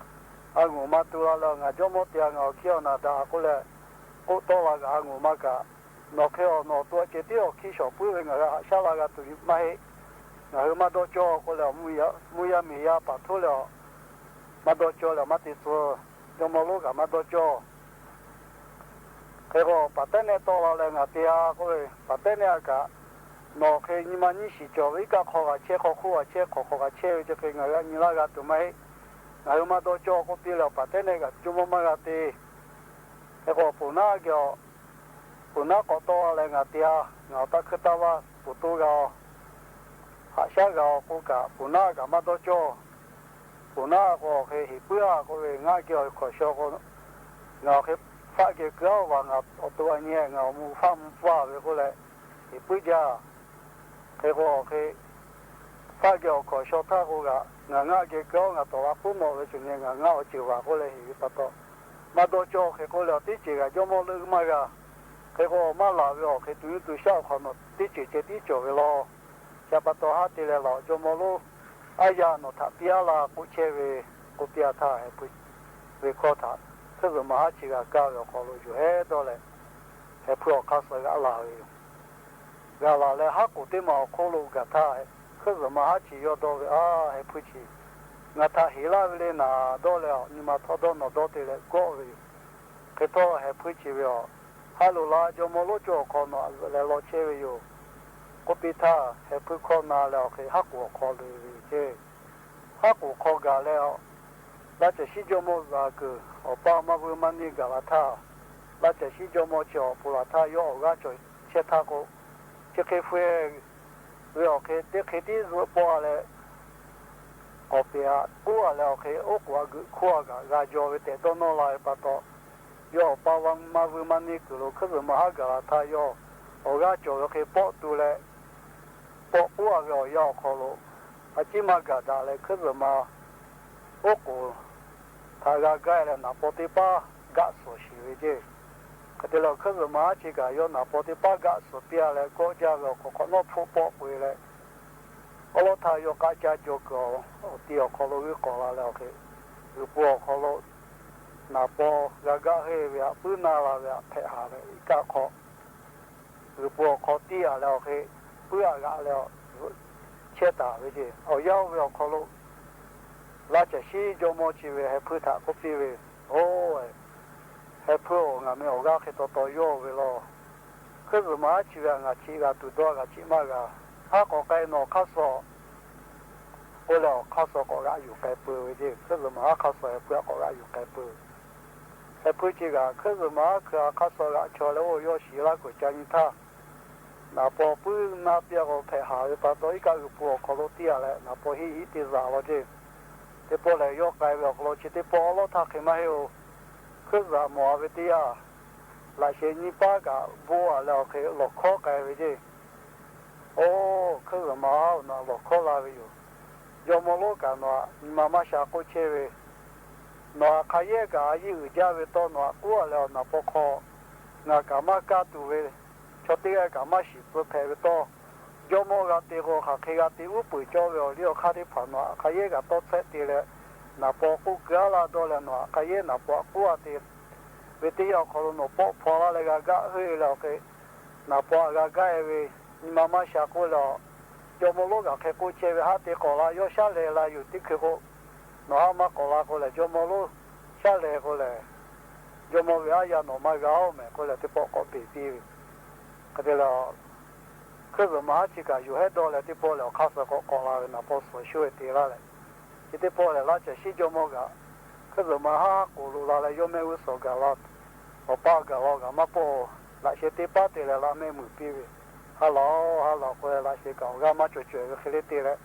A ngoˬ ma tu la leh ngaˬ jawˇmawˇ te a, ngaˬ awˬ hkiˇ awˬ naˬ daꞈ k'oˆ leh, k'oˆ tawˆ la kaꞈ a ngoˬ ma kaꞈ, nawˬ hk'e awˬ nawˬ awˬ to aꞈ ceh tiˉ awˬ hkiˇ shawˍ puiˉ ve ngaˬ hui haꞈ shaˉ la g'a tuˬ maˇ heˆ. Ngaˬ hui maˇ dawˇ cawˇ k'oˆ leh, mvuhˇ yaˇ miˬ yaˇ paˍ htoˉ leh, maˇ dawˇ cawˇ leh maˇ te tcuh. Jawˇmawˇ lonˉ kaꞈ maˇ dawˇ cawˇ. Hk'e k'o, paˍ tehˉ nehˆ tawˆ la leh ngaˬ te a k'oˆ ve, paˍ tehˉ nehˆ a kaꞈ, nawˬ hk'e nyi ma nyiˇ shiˍ cawˬ ve iˉ kaˆ hk'aw g'a chehˇ, hk'aw hk'oˆ g'a chehˇ, hk'awꞈ hk'awꞈ g'a chehˇ ve chi hk'e ngaˬ hui a nyi laˇ g'a tuˬ maˇ heˆ. Ngaˬ hui maˇ dawˇ cawˇ k'oˆ piˇ leh, awˬ paˍ teˇ nehˆ kaꞈ jawˇmawˇ maˇ g'a te. Hk'e k'o, ponˬ naˉ geh awˬ, ponˬ naˉ k'awꞈ tawˆ leh ngaˬ te-a, ngaˬ awˬ taˇ hkuiˇ taˇ vaˇ ponˬ toˇ g'a-o, haꞈ shaˉ g'a-o k'oˆ kaꞈ, ponˬ naˉ kaꞈ maˇ dawˇ cawˇ. Ponˬ naˉ k'o, awˬ hk'e heˍ puiˉ-a k'oˆ ve, ngaˆ geh awˬ hkawˍ shaw k'o, ngaˬ awˬ hk'e faˆ geh keu-a-oˬ vaˬ, ngaˬ awˬ to a nyi-e, ngaˬ awˬ mvuh faˆ mvuh paˇ ve k'oˆ leh, heˍ puiˉ jaˇ. Hk'e k'o, awˬ hk'e faˆ geh awˬ hkawˍ shaw htaˇ k'o kaꞈ, ngaˬ ngaˆ geh keu-a, ngaˬ tawˍ la puiˉ nawꞈ ve ceuˬ nyi, ngaˬ ngaˆ awˬ ceuˬ vaˬ k'oˆ leh heˍ ve pa taw, maˇ dawˇ cawˇ. Hk'e k'oˆ leh, teˇ ceuˬ kaꞈ jawˇmawˇ leuˆ maˇ g'a. Hk'e k'o, maˇ laˬ ve awˬ hk'e, tuˬ nyi tuˬ shaˆ awˬ hk'awꞈ nawˬ teˇ ceuˬ ceh tiˉ cawˬ ve law. Chi pa taw haˉ te leh laˬ, jawˇmawˇ lonˉ, aˉ yaˇ nawˬ htaꞈ piˇ-a laˇ k'oˆ chehˇ ve, k'oˆ piˇ-a htaˇ, heh puiˉ ve hkawˇ htaꞈ hkuiˉ zuhꞈ maˍ haˉ chi g'a kaˇ ve awˬ hk'aw lo yuˬ hehˉ dawˇ leh, heh puiˉ awˬ hk'aˇ suh g'aꞈ laˬ ve yoˬ. G'aꞈ laˬ leh, haˉ k'oˍ teˇ maˬ awˬ hk'oˆ lo gaˬ htaˇ, hkuiˉ zuhꞈ maˍ haˉ chi yawˇ dawˇ ve, A, heh puiˉ chi, ngaˬ htaꞈ heˍ laˇ ve le naˍ dawˇ leh, nyi ma htawˇ dawˇ nawˬ dawˇ te leh gawˆ ve yoˬ. Hk'e htawˇ, heh puiˉ chi ve awˬ, Ha loꞈ la, jawˇmawˇ lonˉ cawˇ awˬ hk'aw nawˬ aꞈ zuhꞈ leh law chehˇ ve yoˬ, k'oˆ piˇ htaˇ, heh puiˉ hkawˇ na leh awˬ hk'e haˉ k'oˍ awˬ hk'aw loꞈ e ve yoˬ ceˇ. Haˉ k'oˍ hk'aw gaˬ leh, laˇ caˬ shiˉ jawˇmawˇ zuhꞈ kuiˬ awˬ pa maˇ vuiˇ maˇ neˇ gaˬ la htaˇ, laˇ caˬ shiˉ jawˇmawˇ chi awˬ pon laˬ htaˇ yawˇ awˬ g'aˇ cawˬ chehˇ htaˇ k'o, chi hk'e hpfuhˇ ve awˬ hk'e teˇ hk'e tiˉ zuhˆ pawˆ leh, k'awꞈ peꞈ-a k'oˆ-a leh awˬ hk'e, oˉ k'oˍ aꞈ geuꞈ hkoˇ-a kaꞈ g'a jaw ve tehꞈ dawˇ nawˇ la ve pa taw, yawˇ awˬ pa maˇ vuiˇ maˇ neˇ kuiˬ lo hkuiˉ zuhꞈ maˍ haˉ gaˬ la htaˇ, yawˇ awˬ g'aˇ cawˬ ve hk'e pawˆ tu leh, pawˆ k'oˆ-a ve awˬ yanˇ awˬ hk'aw lo, a ciˉ maˇ gaˬ daꞈ leh hkuiˉ zuhꞈ maˍ oˉ k'oˍ htaꞈ g'a gaˇ leh naˍ paw teˇ paˉ gaˆ suhˍ shiˍ ve ceˇ. Hk'e te leh, hkuiˉ zuhꞈ maˍ haˉ chi kaꞈ yawˇ naˍ paw teˇ paˉ gaˆ suhˍ piˇ-a leh, kawˆ jaˇ ve awˬ hk'awꞈ hk'awꞈ nawˉ hpfuhˆ pawˆ k'oꞈ-e leh, awˉ lawˉ htaˇ yawˇ k'aˆ caˇ jaw kuiˬ awˬ ti awˬ hk'aw lo g'uiˇ k'awꞈ la leh awˬ hk'e, g'uiˬ po awˬ hk'aw lo naˍ paw g'a gaˆ heˇ ve htaꞈ puiˉ na la ve htaꞈ hpehꞈ haˍ leh, iˉ kaˆ hk'aw g'uiˬ po awˬ hk'aw tiˇ-a leh awˬ hk'e, puiˉ-a g'aꞈ leh, chehˇ taˍ ve ceˇ. Awˬ yanˇ oˇ ve awˬ hk'aw lo, laˇ caˬ shiˉ jawˇmawˇ chi ve heh puiˉ htaꞈ k'oˆ piˇ ve, Oˬ, heh puiˉ-oˬ, ngaˬ meh awˬ g'aˇ hk'e taw taw yawˇ ve law. Hkuiˉ zuhꞈ maˍ haˉ chi ve htaꞈ ngaˬ cheꞈ g'a tuˬ dawˇ, ngaˬ cheꞈ maˇ g'a. Haˉ k'awꞈ k'ai nawˬ hk'aˇ suh k'oˆ leh, awˬ hk'aˇ suh k'awꞈ g'aꞈ yuˬ k'ai peuˬ ve ceˇ. Hkuiˉ zuhꞈ maˍ haˉ hk'aˇ suh heh puiˉ htaꞈ k'awꞈ g'aꞈ yuˬ k'ai peuˬ. Heh puiˉ chi kaꞈ, hkuiˉ zuhꞈ maˍ haˉ hkui-a hk'aˇ suh g'aꞈ chaw leh, oˇ yawˇ shiˍ laˇ kuiˬ ca nyi htaˇ, naˍ paw puiˉ na piˇ-a k'o, hpehꞈ haˍ ve pa taw, iˉ kaˆ g'uiˬ po awˬ hk'aw lo tiˇ-a leh, naˍ paw hiˆ hiˆ te zaꞈ law ceˇ. Teˇ pawˆ lehˬ, yawˇ k'ai ve awˬ hk'aw lo chi teˇ pawˆ awˉ lawˉ htaˇ hk'e maˇ heˆ-oˬ. Hkuiˉ zuhꞈ mawˬ-a ve teˇ yanˇ, laꞈ sheh nyiˇ paˉ kaꞈ bon-a leh awˬ hk'e lawˬ hkawˉ k'ai ve ceˇ. Oˬ, hkuiˉ zuhꞈ maˍ haˉ-oˬ, nawˬ htaꞈ lawˬ hkawˉ la ve yoˬ. Jawˇmawˇ lonˉ kaꞈ nawˬ htaꞈ nyi ma maˇ sha k'oˆ chehˇ ve, nawˬ htaꞈ hk'a yehˇ kaꞈ a yiˉ uiˍ jaˇ ve tawˇ nawˬ htaꞈ k'oˆ-a leh, awˬ naˍ paw hk'aw ngaˬ kaꞈ maˇ kaˇ tuˬ ve, chaw teˇ g'aˇ kaꞈ maˇ shiˍ tcuh hpehꞈ ve tawˇ, jawˇmawˇ g'a te k'o, hk'aˬ hk'e g'a te uˉ peunˍ cawˇ ve awˬ liˇ awˬ hk'aˇ teˇ hpaˍ nawˬ htaꞈ hk'a yehˇ kaꞈ tawˇ hpehꞈ te leh, naˍ paw k'oˆ keu-a laˇ dawˇ leh, nawˬ htaꞈ hk'a yehˇ naˍ paw htaꞈ k'oˆ-a te ve teˇ yanˇ awˬ hk'aw lo nawˬ pawˆ hpaw laˇ leh g'a gaˆ heuˆ-e leh awˬ hk'e, naˍ paw htaꞈ g'a gaˆ-e ve, nyi ma maˇ sha k'oˆ leh, jawˇmawˇ lonˉ kaꞈ hk'e k'oˆ chehˇ ve, haˉ te k'awꞈ la, yawˇ shaˉ lehˬ la yoˬ, teˇ hkui k'o, nawˬ haˉ maˇ k'awꞈ la k'o lehˬ, jawˇmawˇ lonˉ shaˉ lehˬ k'o lehˬ, jawˇmawˇ ve aˉ yaˇ nawˬ maˇ g'a-oˬ mehˍ k'oˆ leh, teˇ pawˆ k'awꞈ peꞈ piˇ ve. Hk'e te leh, hkuiˉ zuhꞈ maˍ haˉ chi kaꞈ yuˬ hehˉ dawˇ leh, teˇ pawˆ lehˬ awˬ hk'aˇ suh k'awꞈ k'awꞈ la ve, naˍ paw suhˍ shuˉ-e te laˇ leh, chi teˇ pawˆ lehˬ, laˇ caˬ shiˉ jawˇmawˇ kaꞈ hkuiˉ zuhꞈ maˍ haˉ k'oˍ loꞈ la leh, yawˇ mehˆ g'uˇ suhˍ gaˬ la, awˬ pa gaˬ la kaꞈ maˇ pawˆ-oˬ, laꞈ sheh teˇ paˉ te leh laꞈ mehˆ muiˬ piˇ ve, Ha laˬ-oˬ, ha laˬ k'oˆ leh, laꞈ sheh kaꞈ awˬ g'aˇ maˇ cawˬ cawehˬ ve hk'e le te leh,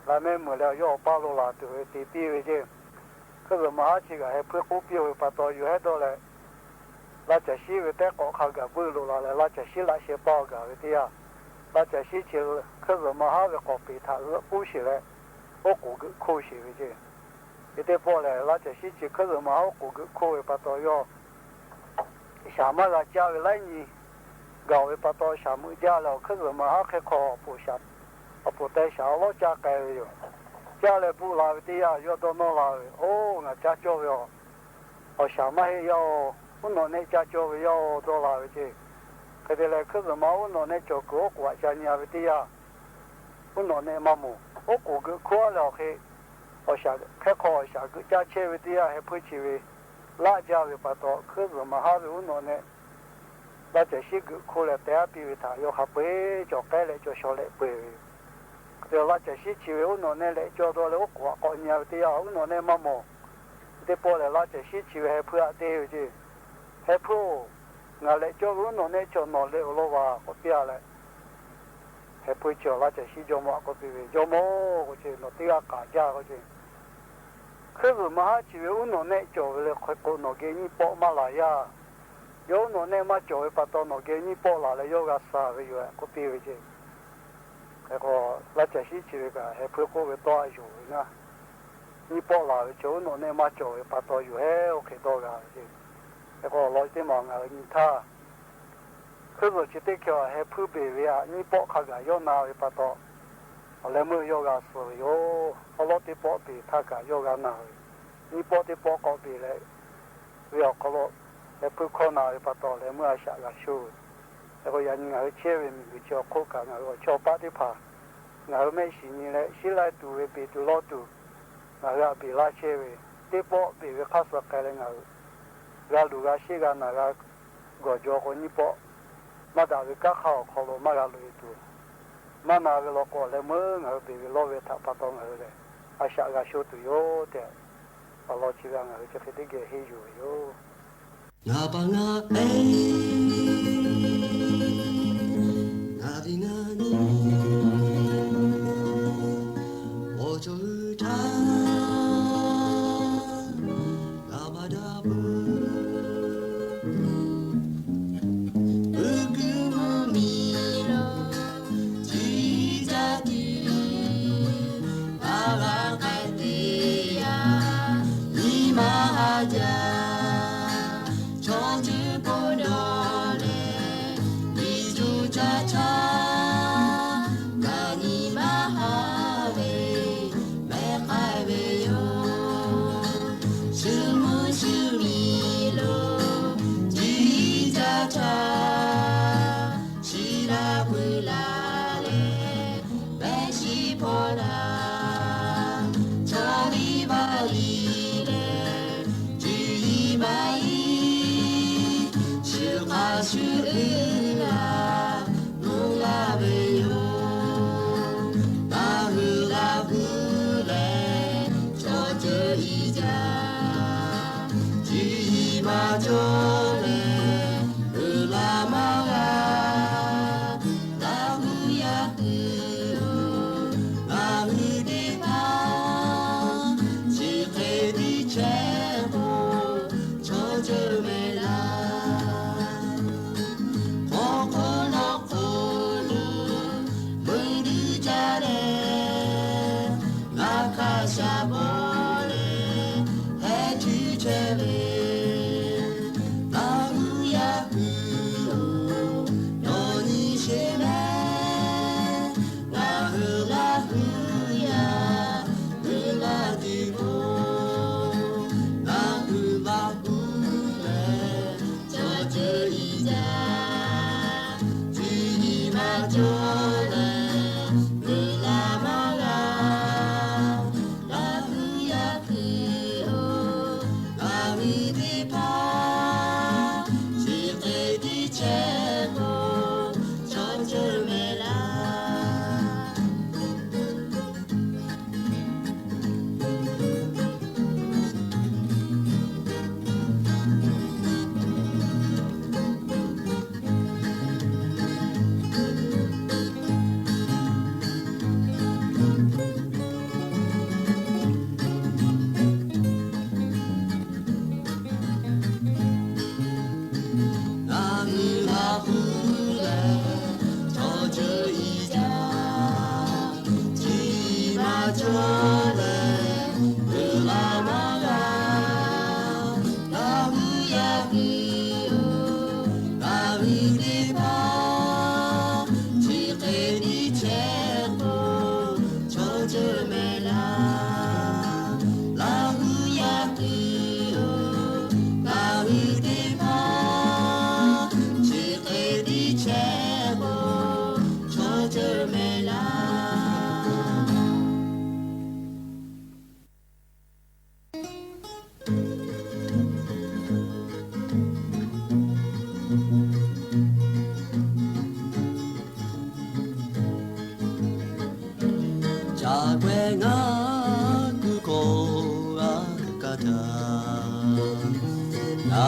laꞈ mehˆ muiˬ leh yawˇ awˬ paˇ lo laˬ tuˬ ve te piˇ ve ceˇ. Hkuiˉ zuhꞈ maˍ haˉ chi kaꞈ heh puiˉ k'oˆ piˇ-oˬ ve pa taw, yuˬ hehˉ dawˇ leh, laˇ caˬ shiˉ ve tehˉ k'awꞈ hk'a gaˬ buiˇ loꞈ la leh, laˇ caˬ shiˉ laꞈ sheh paˇ-oˬ gaˬ ve teˇ yanˇ, laˇ caˬ shiˉ chi hkuiˉ zuhꞈ maˍ haˉ ve k'awˍ peˍ htaꞈ zuhˆ puˉ sheˍ leh, oˉ k'oˍ geuꞈ hkoˇ sheˍ ve ceˇ. Chi teˇ pawˆ lehˬ, laˇ caˬ shiˉ chi hkuiˉ zuhꞈ maˍ haˉ oˉ k'oˍ geuꞈ hkoˇ ve pa taw, yawˇ shaˍ maˇ g'a caˇ ve laiˉ nyi gaˬ-oˬ ve pa taw, shaˍ meuꞈ jaˇ leh awˬ hkuiˉ zuhꞈ maˍ haˉ hk'e hk'aw awˬ poˍ shaˍ, awˬ poˍ teh shaˍ awˉ lawˉ caˇ k'ai ve yoˬ. Caˇ leh buˆ la ve teˇ yanˇ, yawˇ dawˇ nawˇ la ve, Oˬ, ngaˬ caˇ cawˇ ve aˬ, awˬ shaˍ maˇ heˆ yaˇ-oˬ, uˉ nawꞈ nehˆ caˇ cawˇ ve yaˇ-oˬ, dawˇ la ve ceˇ. Hk'e te leh, hkuiˉ zuhꞈ maˍ haˉ uˉ nawꞈ nehˆ cawˬ kuiˬ oˉ k'oˍ aꞈ ca nyi-a ve teˇ yanˇ, uˉ nawꞈ nehˆ maˇ mawˬ, oˉ k'oˍ geuꞈ hkoˇ-a leh awˬ hk'e, awˬ shaˍ hk'e hk'aw awˬ shaˍ geuꞈ caˇ chehˇ ve teˇ yanˇ, heh puiˉ chi ve laˇ jaˇ ve pa taw, hkuiˉ zuhꞈ maˍ haˉ ve uˉ nawꞈ nehˆ laˇ caˬ shiˉ geuꞈ hkoˇ leh teh aˉ piˇ ve htaꞈ yawˇ hk'a peu-eˬ cawˬ k'ehˉ leh cawˬ shaw leh peu-eˬ ve yoˬ. Hk'e te laˇ caˬ shiˉ chi ve uˉ nawꞈ nehˆ lehꞈ cawˇ dawˇ leh oˉ k'oˍ aꞈ k'awꞈ nyi-a ve teˇ yanˇ, uˉ nawꞈ nehˆ maˇ mawˬ, Teˇ pawˆ lehˬ, laˇ caˬ shiˉ chi ve heh hpuiˇ aꞈ te ve ceˇ. Heh hpuiˇ-oˬ, ngaˬ lehꞈ cawˇ ve uˉ nawꞈ nehˆ cawˬ nawˬ leh awˬ lawn vaˬ k'oˆ piˇ-a leh, heh hpuiˇ chi awˬ laˇ caˬ shiˉ jawˇmawˇ aꞈ k'oˆ piˇ ve, Jawˇmawˇ-oˬ, k'oˆ ce, nawˬ teˇ g'aˇ k'aꞈ jaˇ k'oˆ ce. Hkui zuhˬ maˍ haˉ chi ve uˉ nawꞈ nehˆ cawˬ ve leh hk'e k'o nawˬ geh nyiˇ pawˆ maˇ laˬ yaˇ. Yawˇ uˉ nawꞈ nehˆ maˇ cawˬ ve pa taw nawˬ geh nyiˇ pawˆ laˬ leh yawˇ g'a suh ve yoˬ-ehˍ k'oˆ piˇ ve ceˇ. Hk'e k'o, laˇ caˬ shiˉ chi ve kaꞈ heh hpuiˇ k'oˆ ve tawˇ a yonˍ ve naˇ, nyiˇ pawˆ laˬ ve chi uˉ nawꞈ nehˆ maˇ cawˬ ve pa taw yoˬ-ehˍ, oˇ hk'e dawˇ g'a ve ceˇ. Hk'e k'o, awˬ lawn teˇ maˬ ngaˬ hui nyi htaˇ, hkui zuhˬ chi teˇ hkeh heh hpuiˇ beˬ ve aꞈ nyiˇ pawˆ hk'a gaˬ yawˇ na ve pa taw, awˬ leh meuˇ yawˇ g'a suh ve yoˬ. Awˉ lawˉ teˇ pawˆ beˬ htaˇ kaꞈ yawˇ g'a na ve, nyiˇ pawˆ teˇ pawˆ k'awꞈ beˬ leh, ve awˬ hk'aw lo heh hpuiˇ hkawˇ na ve pa taw leh meuˇ a shaꞈ g'a sho ve. Hk'e k'o, yaꞈ nyi ngaˬ hui chehˇ ve miˬguiˬ chi awˬ hk'oˆ kaꞈ ngaˬ hui awˬ chawˇ paˆ teˇ hpaˍ ngaˬ hui mehˆ shiˍ nyi leh shiˉ laiˉ tuˬ ve beˬ tuˬ lawˇ tuˬ, ngaˬ hui aꞈ beˬ laˇ chehˇ ve, teˇ pawˆ beˬ ve hk'aˇ suh k'ai leh ngaˬ hui g'a luˬ g'a sheˆ g'a naˬ g'a gawˬ jaw k'o nyiˇ pawˆ maˇ daꞈ ve kanˉ hk'aˇ awˬ hk'aw lo maˇ g'a loꞈ-e tuˬ, maˇ na ve law k'o awˬ leh meuˇ ngaˬ hui beˬ ve lawˇ ve htaꞈ pa taw ngaˬ hui lehˬ, a shaꞈ g'a sho tuˬ yoˬ tehꞈ, awˬ lawn chi ve ngaˬ hui chi hk'e teˇ geh henˇ yuˬ ve yoˬ. Ngaˬ pa ngaˬ e, ngaˬ ve ngaˬ nyi, awˬ cawˬ hui htaˇ, g'a pa daꞈ peuˬ. Uiˍ kuiˬ mvuhˇ miˬ lo, ciˉ caˇ tuˬ, a g'a k'ai teˇ yanˇ, nyi ma ha jaˇ. Chaw ceuˬ bon dawˬ leh, liꞈ cuˇ caˇ caˇ, kaꞈ nyi ma ha ve, mehˆ k'ai ve yoˬ. Shu mvuhˇ shu miˬ lo, ciˉ caˇ caˇ, chi laˇ puiˉ laˇ leh, mehˆ shiˍ hpaw laˇ, chaw liˇ vaˇ liˇ leh, cuˇ yiˍ maˇ yiˍ, shu hk'a shu uiˍ la, mvuhˇ laˇ ve yoˬ. Ngaˬ hui Laˇ huˍ lehˬ, chaw ceuˬ iˉ jaˇ, cuˇ yiˍ maˇ cawˬ leh, uiˍ la maˇ g'a. Laˇ huˍ yaˇ hui-oˬ, ngaˬ hui teˇ hpaˍ chi hk'e tiˇ chehˇ k'o, chaw ceuˬ mehˍ laˇ. Hk'aw hk'oˆ lawˇ hk'oˆ lo, meuˇ duˇ jaˇ leh, ngaˬ hk'a shaˍ bawˬ leh, heh cuˇ chehˇ ve, Laˇ huˍ yaˇ hui-oˬ, nawˬ nyi sheˍ mehˍ. Ngaˬ hui Laˇ huˍ yaˇ hui laˇ tuˬ k'o, ngaˬ hui Laˇ huˍ lehˬ, chaw ceuˬ iˉ jaˇ, cuˇ yiˍ maˇ cawˬ leh, uiˍ la maˇ g'a. Laˇ huˍ yaˇ hui-oˬ, ngaˬ hui teˇ hpaˍ chi hk'e tiˇ chehˇ k'o, chaw ceuˬ mehˍ laˇ.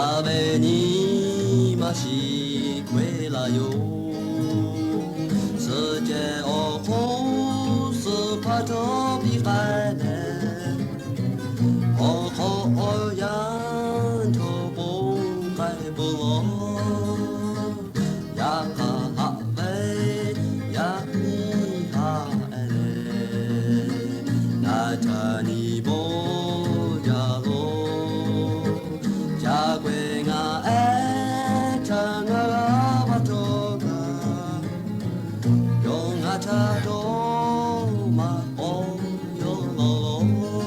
Aˬ ve nyi ma shiˍ k'oˆ e la yoˬ. Suhˍ cehˬ awˬ hk'oˆ suhˍ hpaˇ htawˇ piˇ k'ai leh, awˬ hk'aw awˬ yanˇ htawˇ ponˬ k'ai peuˬ law. Yaꞈ hk'aˇ haꞈ ve yaˇ miˇ haꞈ e leh, ngaˬ htaꞈ nyi bawˇ jaˇ lo. Ca k'ai ngaˬ ehˉ htaꞈ ngaˬ g'a va htawˇ kaꞈ, yawˇ ngaˬ htaꞈ dawˇ maꞈ k'aw yawˇ law lo.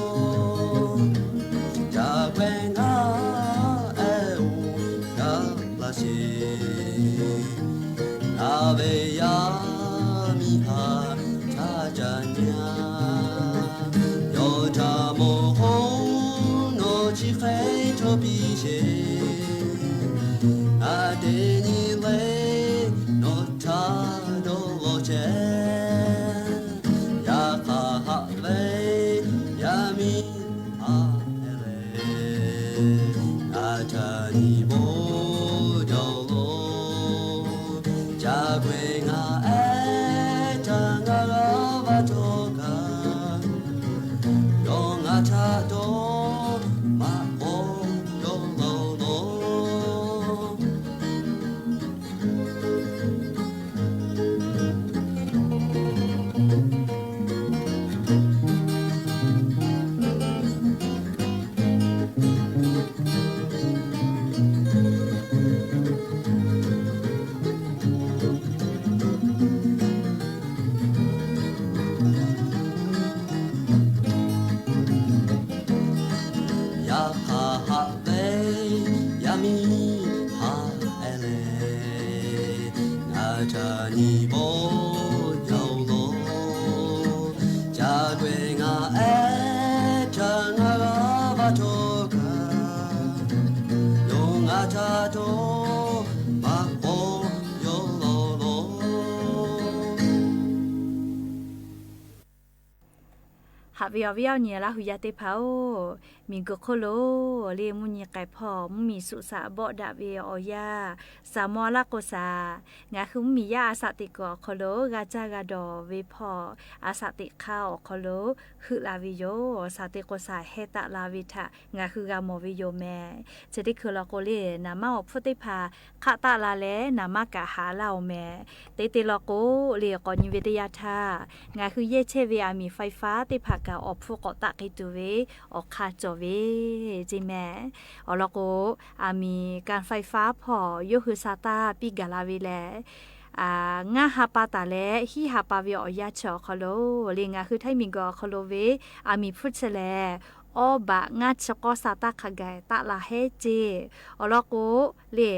Ca k'ai ngaˬ ehˉ oˬ gaˬ la sheˍ. Ngaˬ ve yaˇ miˇ haꞈ htaˇ ca nyi a. Yawˇ htaꞈ mawˬ hk'oˆ nawˬ chi hk'e chaw piˇ sheˍ. Ngaˬ teˇ nyi le nawˬ htaꞈ dawˇ law chehˇ. Yaꞈ hk'aˇ haꞈ ve yaˇ miˇ haꞈ e leh, ngaˬ htaꞈ nyi bawˇ jaˇ lo. Ca k'ai ngaˬ ehˉ htaꞈ ngaˬ g'a va htawˇ kaꞈ, yawˇ ngaˬ htaꞈ dawˇ maꞈ k'aw yawˇ law lo. Yaꞈ hk'aˇ haꞈ ve yaˇ miˇ haꞈ e leh, ngaˬ htaꞈ nyi bawˇ jaˇ lo. Ca k'ai ngaˬ ehˉ htaꞈ ngaˬ g'a va htawˇ kaꞈ, yawˇ ngaˬ htaꞈ dawˇ maꞈ k'aw yawˇ law lo. Haꞈ ve awˬ viˉ awˬ nyi Laˇ hu yaˇ teˇ hpaˍ-oˬ, miˬguiˬ hk'oˆ lo le mvuhˇ nyi k'ai hpawˇ mvuhˇ miˬ suꞈ shaꞈ bawˆ daꞈ ve awˬ yanˇ, saˍ maw laˇ k'o saˍ, ngaˬ hui mvuhˇ miˬ yaˇ a shaꞈ teꞈ kuiˬ awˬ hk'aw lo g'a caˇ g'a dawˬ ve hpawˇ, a shaꞈ teꞈ hk'aˇ awˬ hk'aw lo heuˆ la ve yoˬ. Shaˍ te k'o shaˍ heh taˆ la ve htaꞈ ngaˬ hui g'a mawˬ ve yoˬ mehˍ. Chi teˇ hkui law k'o le, naˍ manˇ awˬ hpfuhˇ teˇ hpaˍ hk'aˆ taˆ la leh naˍ manˇ kaꞈ haˍ laˇ-oˬ mehˍ. Te te law k'o le, k'awꞈ nyi ve teˇ yanˇ htaˇ, ngaˬ hui yehˇ chehˇ ve aˬ miˍ faiˍ faˉ teˇ hpaˍ kaꞈ awˬ hpfuhˇ k'awꞈ taˆ k'ai tuˬ ve awˬ hk'aˇ cawˬ ve ceˇ mehˍ. Awˬ lawn k'o, aˬ miˍ kanˇ faiˍ faˉ hpawˇ yawˇ hui sha taˇ piˇ gaˬ la ve lehˬ, ngaˇ ha pa taˍ leh hiˉ ha pa ve awˬ yanˇ chi awˬ hk'aw lo le, ngaˬ hui Htaiˇ miˬguiˬ awˬ hk'aw lo ve aˬ miˍ hpfuhˇ chi lehˬ, awˇ baꞈ ngaˇ chi k'awˇ sha taˇ hk'a gaˬ taˆ la hehˉ ceˇ. Awˬ lawn k'o le,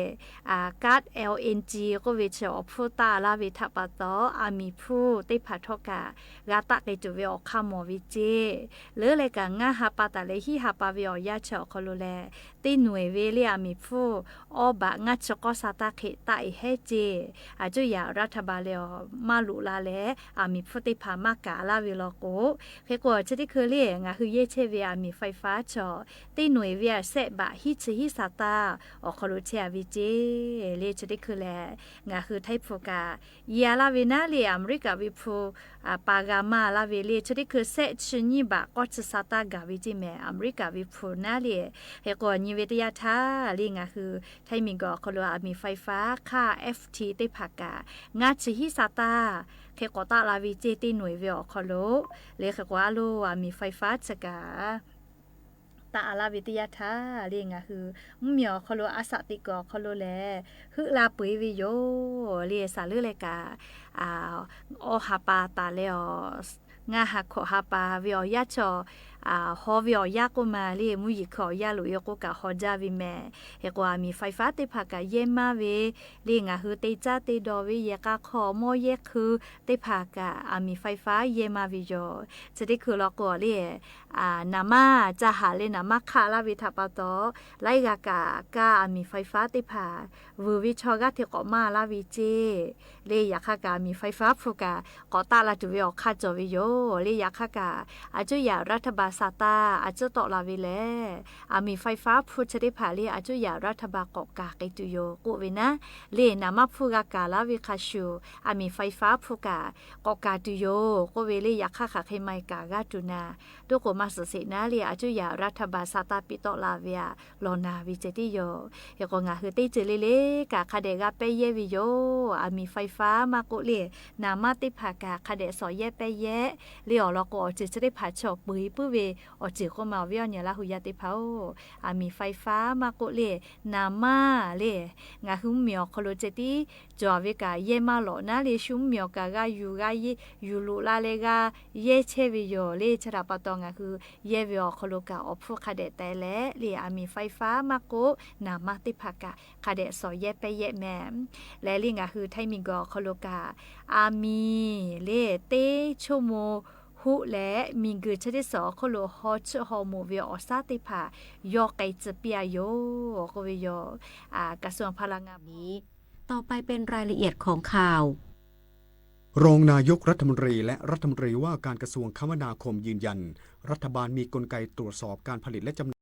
kaˆ L N G k'oˆ ve chi awˬ hpfuhˇ taˆ laˇ ve htaꞈ pa taw, aˬ miˍ hpfuhˇ teˇ hpaˍ htawˇ kaꞈ g'a taˆ k'ai tuˬ ve awˬ hk'aˇ mawˬ ve ceˇ. Leuˉ leh kaꞈ ngaˇ ha pa taˍ leh hiˉ ha pa ve awˬ yanˇ chi awˬ hk'aw lo lehˬ, teˇ nawˬ eˬ ve le aˬ miˍ hpfuhˇ awˇ baꞈ ngaˇ chi k'awˇ sha taˇ hk'e taˆ e hehˉ ceˇ. Aˬ cuˇ yaꞈ raˇ htaˇ ba leh awˬ maˇ loꞈ la leh aˬ miˍ hpfuhˇ teˇ hpaˍ maˇ kaˍ laˇ ve law k'o, hk'e k'o chi teˇ hkui le ngaˬ hui yehˇ chehˇ ve aˬ miˍ faiˍ faˉ chaw teˇ nawˬ eˬ ve aˬ sehˆ baꞈ hiˉ chi hiˉ sha taˇ awˬ hk'aw lo chehˇ a ve ceˇ. Le chi teˇ hkui lehˬ, ngaˬ hui Htaiˇ hpu kaꞈ yaꞈ laˇ ve naˉ le, Aˍmeˍriˆkaꞈ ve hpu pa g'a maˇ laˇ ve le chi teˇ hkui sehˆ chi nyiˇ baꞈ k'awˇ chi sha taˇ gaˬ ve ceˇ mehˍ. Aˍmeˍriˆkaꞈ ve hpu naˉ le, hk'e k'o nyi ve teˇ yanˇ htaˇ le ngaˬ hui Htaiˇ miˬguiˬ awˬ hk'aw lo aˬ miˍ faiˍ faˉ hk'aˇ F T teˇ hpaˍ kaꞈ ngaˇ chi hiˉ sha taˇ hk'e k'awꞈ taˆ la ve ceˇ teˇ nawˬ eˬ ve awˬ hk'aw lo. Le hk'e k'o a lo aˬ miˍ faiˍ faˉ chi kaꞈ taˆ a laˇ ve teˇ yanˇ htaˇ le ngaˬ hui mvuhˇ miˬ awˬ hk'aw lo a shaꞈ teꞈ kuiˬ awˬ hk'aw lo lehˬ, heuˆ la peu eˬ ve yoˬ. Le shaˍ leuˉ leh kaꞈ, awˇ ha pa taˍ leh awˬ, ngaˇ ha hkawꞈ ha pa ve awˬ yanˇ chaw, haw ve awˬ yanˇ k'oˆ ma le mvuhˇ yeˬ hkui awˬ yanˇ loꞈ e k'oˆ kaꞈ haw jaˇ ve mehˍ. Hk'e k'o aˬ miˍ faiˍ faˉ teˇ hpaˍ kaꞈ yehˇ maˇ ve le ngaˬ hui te caˇ te dawˬ ve yehˬ k'a hk'aw mawˇ yehˇ hkui teˇ hpaˍ kaꞈ aˬ miˍ faiˍ faˉ yehˇ maˇ ve yoˬ. Chi teˇ hkui law k'o le, naˍ manˇ ca haˍ leh naˍ manˇ hk'aˆ laˇ ve htaꞈ pa taw, laiˉ g'aˇ kaꞈ kaˇ aˬ miˍ faiˍ faˉ teˇ hpaˍ vuiˬ ve chaw g'aˇ hteꞈ k'awꞈ maˇ laˇ ve ceˇ. Le yaꞈ hk'aˇ kaꞈ aˬ miˍ faiˍ faˉ hpu kaꞈ k'awꞈ taˆ la tuˬ ve awˬ hk'aˇ cawˬ ve yoˬ. Le yaꞈ hk'aˇ kaꞈ aˬ cuˇ yaꞈ raˇ htaˇ ba Saˍtanˍ a cuˉ tawˆ la ve lehˬ, aˬ miˍ ไฟฟ้า hpu chi teˇ hpaˍ le a cuˉ yaꞈ รัฐบาล k'awꞈ kaˍ k'ai tuˬ yoˬ k'oˆ ve naˉ, le naˍ manˇ hpfuhˇ g'a kaˍ laˇ ve hk'a shuˍ, aˬ miˍ ไฟฟ้า hpu kaꞈ k'awꞈ kaˍ tuˬ yoˬ k'oˆ ve le. Yaꞈ hk'aˇ hk'aˬ hk'e maˇ heˆ kaꞈ g'aˇ tuˬ naˍ, toˇ k'o maˇ suhˍ sheˍ naˉ le a cuˉ yaꞈ รัฐบาล Saˍtanˍ piˇ tawˆ la ve aꞈ lawˬ naˍ ve ceh tiˉ yoˬ. Hk'e k'o ngaˬ hui teˇ ceuˬ le le kaꞈ hk'a dehꞈ g'a pehˇ yehˇ ve yoˬ. Aˬ miˍ ไฟฟ้า maˇ k'oˆ le naˍ manˇ teˇ hpaˍ kaꞈ hk'a dehꞈ shawˍ yehˇ pehˇ yehˇ le. Awˬ lawn k'o awˬ ceuˬ chi teˇ hpaˍ chaw peu-eˬ puiˉ ve awˬ ceuˬ k'oˆ ma awˬ viˉ awˬ nyi Laˇ hu yaˇ teˇ hpaˍ-oˬ, aˬ miˍ ไฟฟ้า maˇ k'oˆ le naˍ manˇ le ngaˬ hui mvuhˇmiˬ awˬ hk'aw lo ceh tiˉ cawˬ ve kaꞈ yehˇ maˇ lawꞈ naˉ le, shu mvuhˇmiˬ awˬ kaꞈ g'a yuˬ g'a yehˇ yuˬ loꞈ la leh g'a yehˇ chehˇ ve yoˬ le. Chi htaꞈ pa taw ngaˬ hui yehˇ ve awˬ hk'aw lo kaꞈ awˬ hpfuhˇ hk'a dehꞈ teh leh le aˬ miˍ ไฟฟ้า maˇ k'oˆ naˍ manˇ teˇ hpaˍ kaꞈ hk'a dehꞈ shawˍ yehˇ pehˇ yehˇ meh. Leh le ngaˬ hui Htaiˇ miˬguiˬ awˬ hk'aw lo kaꞈ aˬ miˍ le teˇ ชั่วโมง huˆ leh miˬguiˬ chi teˇ suhˍ awˬ hk'oˆ lo haw chiˇ haw moˍ ve awˬ shaˉ teˇ hpaˍ yawˇ k'ai tcuh piˇ-a yoˬ k'oˆ ve yoˬ. กระทรวงพลังงาน นี้ ต่อไปเป็นรายละเอียดของข่าว รองนายกรัฐมนตรีและรัฐมนตรีว่าการกระทรวงคมนาคมยืนยัน รัฐบาลมีกลไกตรวจสอบการผลิตและจำหน่าย